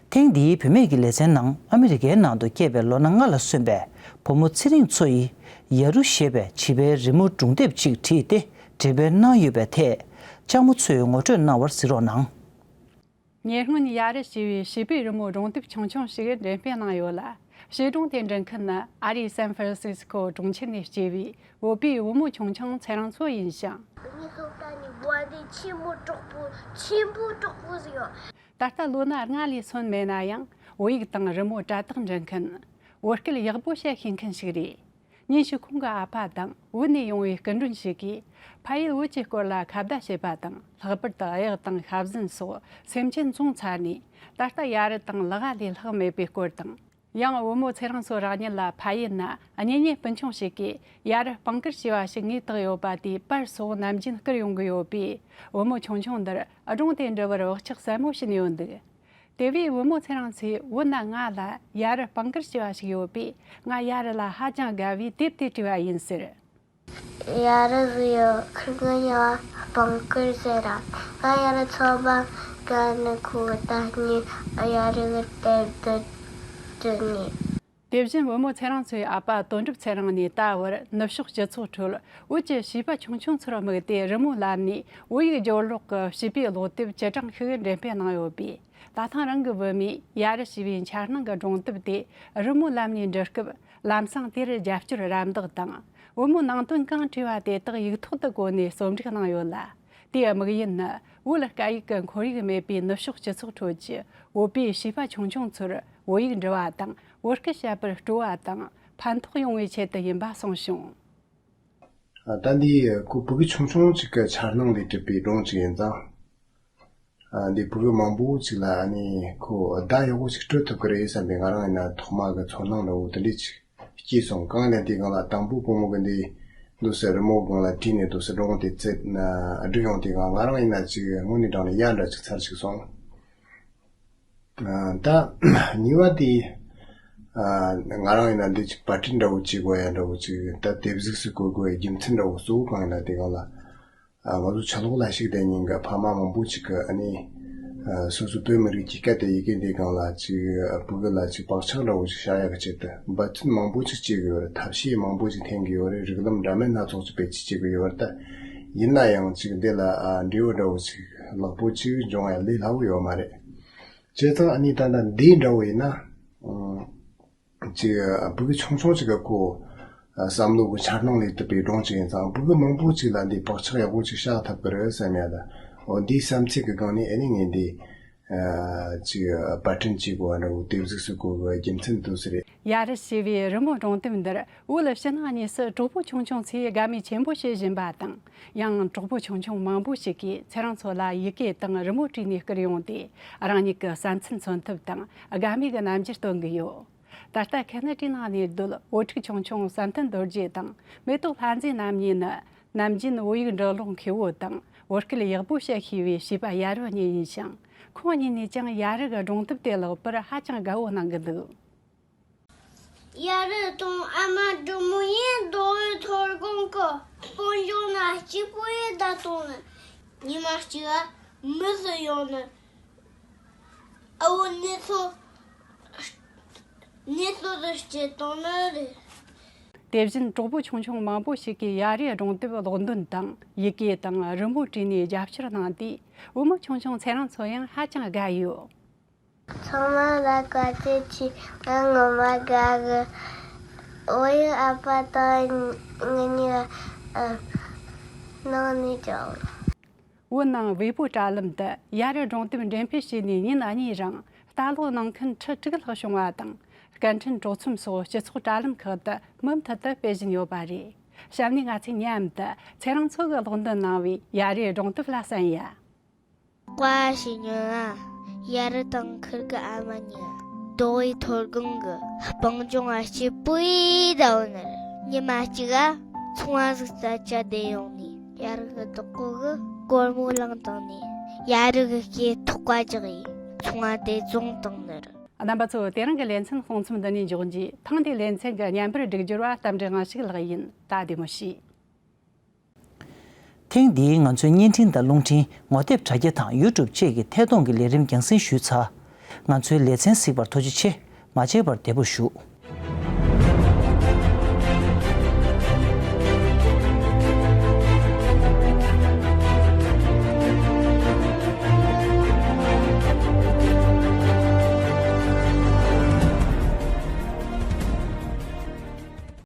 ཐེངས་འདིའི་བུད་མེད་ཀྱི་ལེ་ཚན་ནང་ཨ་མི་རི་ཀའི་ནང་དུ་སྐྱེས་པའི་ལོ་ན་ལྔ་ལ་སོན་པའི་བུ་མོ་ཚེ་རིང་མཚོ་ཡིས་ཡ་རུ་ཞེས་པའི་བྱིས་པའི་རི་མོ་སྒྲུང་དེབ་ཅིག་བྲིས་ཏེ་འགྲེམས་སྤེལ་གནང་ཡོད་པའི་ཐད་ལྕགས་མོ་མཚོས་ངོ་སྤྲོད་གནང་བར་གཟིགས་རོགས་གནང་། ཉེ་སྔོན་ཡ་རུ་ཞེས་པའི་བྱིས་པའི་རི་མོ་སྒྲུང་དེབ་ཆུང་ཆུང་ཞིག་འགྲེམས་སྤེལ་གནང་ཡོད་ལ། བྱིས་སྒྲུང་དེ་འབྲི་མཁན་ནི་ཨ་རིའི་སན་ཧྥ་རན་སིས་ཀོ་གྲོང་ཁྱེར་ནས་སྐྱེས་པའི་བོད་པའི་བུ་མོ་ཆུང་ཆུང་ཚེ་རིང་མཚོ་ཡིན་ཞིང་། ཆེན་པོ་གྲོགས་པོ་ཆེན་པོ་གྲོགས་པོ་ཟིག་ཡོད། ད་ལྟ་ལོ་ན་ལྔ་ལས་སོན་མེད་ན་ཡང་བོད་ཡིག་དང་རི་མོ་དྲ་ཐག་འབྲི་མཁན། བོད་སྐད་ཡག་པོ་བཤད་ཤེས་མཁན་ཞིག་རེད། ཉིན་ཞིག་ཁོང་གི་ཨ་ཕ་དང་བོད་ནས་ཡོང་བའི་སྐུ་མགྲོན་ཞིག་གིས་ཕ་ཡུལ་བོད་ཀྱི་སྐོར་ལ་ཁ་བརྡ་བྱེད་པ་དང་། ལྷག་པར་དུ་གཡག་དང་ཤ་ཟན་སོགས་སེམས་ཅན་བཙོང་ཚར་ནས། ད་ལྟ་ཡ་རི་དང་ལ་ལྔ་ལས་ལྷག་མེད་པའི་སྐོར་དང་། ཡང་བུ་མོ་ཚེ་རིང་མཚོ་རང་ཉིད་ལ་ཕ་ཡུལ་ན་གཉེན་ཉེ་སྤུན་ཆུང་ཞིག་གིས་ཡ་རི་སྤང་སྐུར་བྱས་པ་ཞིག་ངས་བཏགས་ཡོད་པ་དེའི་པར་སོགས་ནམ་རྒྱུན་བསྐུར་ཡོང་གི་ཡོད་པས། བུ་མོ་ཆུང་ཆུང་འདིར་སྒྲུང་དེ་འབྲི་བར་བག་ཆགས་ཟབ་མོ་བྱིན་ཡོད་འདུག། དེ་བས་བུ་མོ་ཚེ་རིང་མཚོས་བོད་ན་ང་ལ་ཡ་རི་སྤང་སྐུར་བྱས་པ་ཞིག་ཡོད་པས། ང་ཡ་རི་ལ་ཧ་ཅང་དགའ་བས་དེབ་དེ་བྲིས་པ་ཡིན་ཟེར། ཡ་རི་ཟིག་ཡོད། ཁིར་གི་མྱིང་ང་སྤང་སྐུར་ཟེར་ར། ང་ཡ་རི་ཚོ་པ་ག་ནི་ཁོ་ད་ནི་ཡ་རི་གི་དེབ་དེ་བྲིས་ནི། དེ་བཞིན་བུ་མོ་ཚེ་རིང་མཚོའི་ཨ་ཕ་དོན་གྲུབ་ཚེ་རིང་ནས་ད་བར་ནུབ་ཕྱོགས་སྤྱི་ཚོགས་ཁྲོད་བོད་ཀྱི་བྱིས་པ་ཆུང་ཆུང་ཚོར་དམིགས་ཏེ་རི་མོ་བསླབས་ནས་བོད་ཡིག་སྦྱོར་ཀློག་གི་བྱིས་པའི་ཀློག་དེབ་བཅུ་གྲངས་ཤིག་འགྲེམས་སྤེལ་གནང་ཡོད་པས། ད་ཐེངས་རང་གི་བུད་མེད་ཡ་རི་ཞེས་པའི་འཆར་སྣང་གི་སྒྲུང་དེབ་དེ་རི་མོ་བསླབས་ནས་འབྲི་སྐབས། ལམ་སང་དེར་རྒྱབ་སྐྱོར་རམ་འདེགས་དང་། བུ་མོའི་ནང་དོན་གང་བྲིས་པ་དེ་དག་ཡིག་ཐོག་ཏུ་བཀོད་ནས་རྩོམ་སྒྲིག་གནང་ཡོད་ལ། དེའི་དམིགས་ཡུལ་ནི་བོད་སྐད་ཡིག་གི་ཁོར་ཡུག་མེད་པའི་ནུབ་ཕྱོགས་སྤྱི་ཚོགས་ཁྲོད་ཀྱི་བོད་པའི་བྱིས་པ་ཆུང་ཆུང་ཚོར་བོད་ཡིག་འབྲི་བ་དང་། བོད་སྐད་བཤད་པར་སྤྲོ་བ་དང་ཕན་ཐོགས་ཡོང་བའི་ཆེད་དུ་ཡིན་པ་གསུངས་བྱུང་། ད་འདི་ཁོ་ཕྲུ་གུ་ཆུང་ཆུང་ཅིག་གི་འཆར་སྣང་ལས་གྲུབ་པའི་སྒྲུང་ཅིག་ཡིན་ཙང་། ཨ། འདི་ཕྲུ་གུ་མང་པོ་ཅིག་ལ་ཨ་ནི་ཁོ་བརྡ་ཡག་པོ་ཞིག་སྤྲོད་ཐུབ་ཀྱི་རེད་བསམ་པའི་ང་རང་ཡིན་ན་ཐོག་མ་གི་ཚོར་སྣང་འདྲ་བོ་དེ་འདྲས་ཅིག་སྐྱེས་སོང་། གང་ཡིན་ན་དེའི་སྒང་ལ་དང་པོ་བུ་མོ་གི་འདི་འདུག་སེ་རི་མོ་སྒང་ལ་བྲིས་ནས་འདུག་སེ་སྒྲུང་དེ་བཙལ་ན་བསྒྲིགས་ཡོང་དུས་སྒང་ང་རང་ཡིན་ན་ཅིག་དངོས་གནས་དྲང་ནས་ཡ་འདྲ་ཅིག་ཚར་ཅིག་སོང་། ཨ། ད་གཉིས་པ་དེ། ཨ། ང་རང་ཡིན་ན་འདི་ཅིག་པར་སྐྲུན་འདྲ་བོ་བྱེད་དགོས་ཡ་འདྲ་བོ་ཅིག་ད་དེབ་གཟུགས་སུ་བཀོད་དགོས་ཡ་རྒྱུ་མཚན་འདྲ་བོ་གཙོ་བོ་གང་ཡིན་ན་དེའི་སྒང་ལ། ཨ། ང་ཚོ་ཕྱི་ལོགས་ལ་ཞུགས་བསྡད་མཁན་གྱི་ཕ་མ་མང་པོ་ཅིག་གིས་ཨ་ནི། ཨ། སོ་སོའི་བོད་མི་རིགས་ཀྱི་སྐད་དང་ཡི་གེ་འདིའི་སྒང་ལ་ཅིག་ཕྲུ་གུ་ལ་ཅིག་བག་ཆགས་འདྲ་བོ་ཅིག་བཞག་ཡག་གི་ཆེད་དུ་འབད་བརྩོན་མང་པོ་ཅིག་བྱེད་ཀྱི་ཡོད་རེད། ཐབས་ཤེས་མང་པོ་ཅིག་འཐེན་གྱི་ཡོད་རེད། རིགས་ལམ་འདྲ་མིན་སྣ་ཚོགས་ཅིག་བེད་སྤྱོད་བྱེད་ཀྱི་ཡོད་རེད། ད་ཡིན་ན་ཡང་ཅིག་འདི་ལ། ཨ། འབྲས་བུ་འདྲ་བོ་ཅིག་ལེགས་པོ་ཅིག་འབྱུང་ཡ་ལས་སླ་བོ་ཡོད་མ་རེད། བྱས་ཙང་ཨ་ནི་ད་ལྟ་འདི་འདྲ་བོ་ཡིན་ན། ཨ། ཅིག་ཕྲུ་གུ་ཆུང་ཆུང་ཅིག་གི་ཁོ་བསམ་བློ་གི་འཆར་སྣང་ལས་བཏུབ་པའི་སྒྲུང་ཅིག་ཡིན་ཙང་། ཕྲུ་གུ་མང་པོ་ཅིག་ལ་འདི་བག་ཆགས་ཡག་པོ་ཅིག་བཞག་ཐུབ་ཀྱི་རེད་བསམ་ཡ་ད། འོ་འདིའི་བསམ་ཚུལ་གྱི་སྒང་ནས་ཨ་ནི་ངས་འདི། ཨ། ཅིག་པར་སྐྲུན་བྱེད་དགོས་པ་འདྲ་བོ་དེབ་གཟུགས་སུ་བཀོད་དགོས་པའི་རྒྱུ་མཚན་འདུག་སེ་རེད། ཡ་རི་ཞེས་པའི་རི་མོ་སྒྲུང་དེབ་འདིར་བོད་ཕྱི་ནང་གཉིས་སུ་གྲོགས་པོ་ཆུང་ཆུང་ཚོས་དགའ་མོས་ཆེན་པོ་བྱེད་བཞིན་པ་དང་། ཡང་གྲོགས་པོ་ཆུང་ཆུང་མང་པོ་ཞིག་གིས་ཚེ་རིང་མཚོ་ལ་ཡི་གེ་དང་རི་མོ་བྲིས་ནས་བསྐུར་ཡོང་སྟེ། རང་ཉིད་ཀྱི་བསམ་ཚུལ་མཚོན་ཐབས་དང་དགའ་མོས་ཀྱི་རྣམ་འགྱུར་སྟོན་གྱི་ཡོད། ད་ལྟ་ཁེ་ན་ཌའི་ནང་ནས་བསྡད་བོད་ཕྲུག་ཆུང་ཆུང་བསམ་གཏན་རྡོ་རྗེ་དང་མེ་ཏོག་ལྷ་མཛེས་རྣམ་གཉིས་ནི། ནམ་རྒྱུན་བོད་ཡིག་འབྲི་ཀློག་མཁས་པོ་དང་བོད་སྐད་ཡག་པོ་བཤད་ཤེས་པའི་བྱིས་པ་ཡ་རབས་གཉིས་ཡིན་ཞིང་། ཁོང་གཉིས་ནས་ཀྱང་ཡ་རབས་ཀྱི་སྒྲུང་དེབ་དེ་བཀླགས་པར་ཧ་ཅང་དགའ་བོ་གནང་གི་འདུག། ཡ་རབས་དང་ཨ་མ་འབྲི་མོ་ཡིན། རྡོ་བའི་ཐོར་གུང་གི་སྤང་ལྗོངས་ན་སྐྱིད་པོ་ཡིན་ད་དུང་ནི། ཉི་མ་གཅིག་ཨ་མི་ཟིག་ཡོང་ནི། ཨ་བོ་ནི་ཚོ་ནི་ཚོ་དུ་སྐྱེ་བཏང་ནི་རེད། དེ་བཞིན་གྲོགས་པོ་ཆུང་ཆུང་མང་པོ་ཞིག་གིས་ཡ་རབས་སྒྲུང་དེབ་ཀློག་འདོན་དང་ཡི་གེ་དང་རི་མོ་བྲིས་ནས་རྒྱབ་སྐྱོར་གནང་སྟེ། བུ་མོ་ཆུང་ཆུང་ཚེ་རིང་མཚོ་ཡང་ཧ་ཅང་དགའ་ཡོད། ཚང་མ་ལ་བཀའ་དྲིན་ཆེ། ང་ངོ་མ་དགའ་གི། བོད་ཡིག་ཨ་ཕ་དང་ངེད་གཉིས་ནང་ནས་ཀྱང་། བོད་ནང་བལ་པོའི་དྲ་ལམ་དུ་ཡ་རབས་སྒྲུང་དེབ་འགྲེམས་སྤེལ་བྱས་ནས་ཉིན་གཉིས་རིང་ལྟ་ཀློག་གནང་མཁན་ཁྲི་དྲུག་ལྷག་བྱུང་བ་དང་། སྐད་འཕྲིན་གྲོགས་ཚོམས་སོགས་སྤྱི་ཚོགས་དྲ་ལམ་ཁག་ཏུ་མུ་མཐུད་དུ་སྤེལ་བཞིན་ཡོད་པ་རེད། གཤམ་ནས་ང་ཚོས་མཉམ་དུ་ཚེ་རིང་མཚོ་གིས་ཀློག་འདོན་གནང་བའི་ཡ་རབས་སྒྲུང་དེབ་ལ་གསན་ཡ། ཀ་བ་ཞིག་ཉོན་ལ། ཡ་རབས་དང་ཁིར་གི་ཨ་མ་གཉིས། རྡོ་བའི་ཐོར་གུང་གི་སྤང་ལྗོངས་ང་སྐྱིད་པོ་ཡི་ཟླ་བོ་ནར། ཉི་མ་གཅིག་ག་ཚོང་བ་ཟིག་རྩྭ་ཆ་དེ་ཡོང་ནས། ཡ་རབས་ཀྱི་བདག་པོ་གི་སྒོར་མོ་བླངས་བཏང་ནས། ཡ་རབས་ཀྱི་སྐེ་ཐོག་ག་བཅག་ཡིས་ཚོང་བ་དེ་བཙོངས་བཏང་ནི་རེད། རྣམ་པ་ཚོ། དེ་རིང་གི་ལེ་ཚན་གསུང་རྩོམ་འདི་ནས་འཇོག་རྒྱུ། ཐེངས་འདིའི་ལེ་ཚན་གྱི་བརྙན་པར་སྒྲིག་སྦྱོར་བ་རྟ་མགྲིན་དབང་ཕྱུག་ལགས་ཡིན། ད་བདེ་མོ་བྱོས། ཐེངས་འདིའི་ང་ཚོའི་བརྙན་འཕྲིན་དང་རླུང་འཕྲིན། ངོ་དེབ་དྲ་རྒྱ་དང་ཡུ་ཊུབ་བཅས་ཀྱི་ཐད་གཏོང་གི་ལས་རིམ་རྒྱང་སྲིང་ཞུས་ཚར། ང་ཚོའི་ལེ་ཚན་གཟིགས་པར་ཐུགས་རྗེ་ཆེ། མ་བརྗེད་པར་བདེ་པོ་བཞུགས།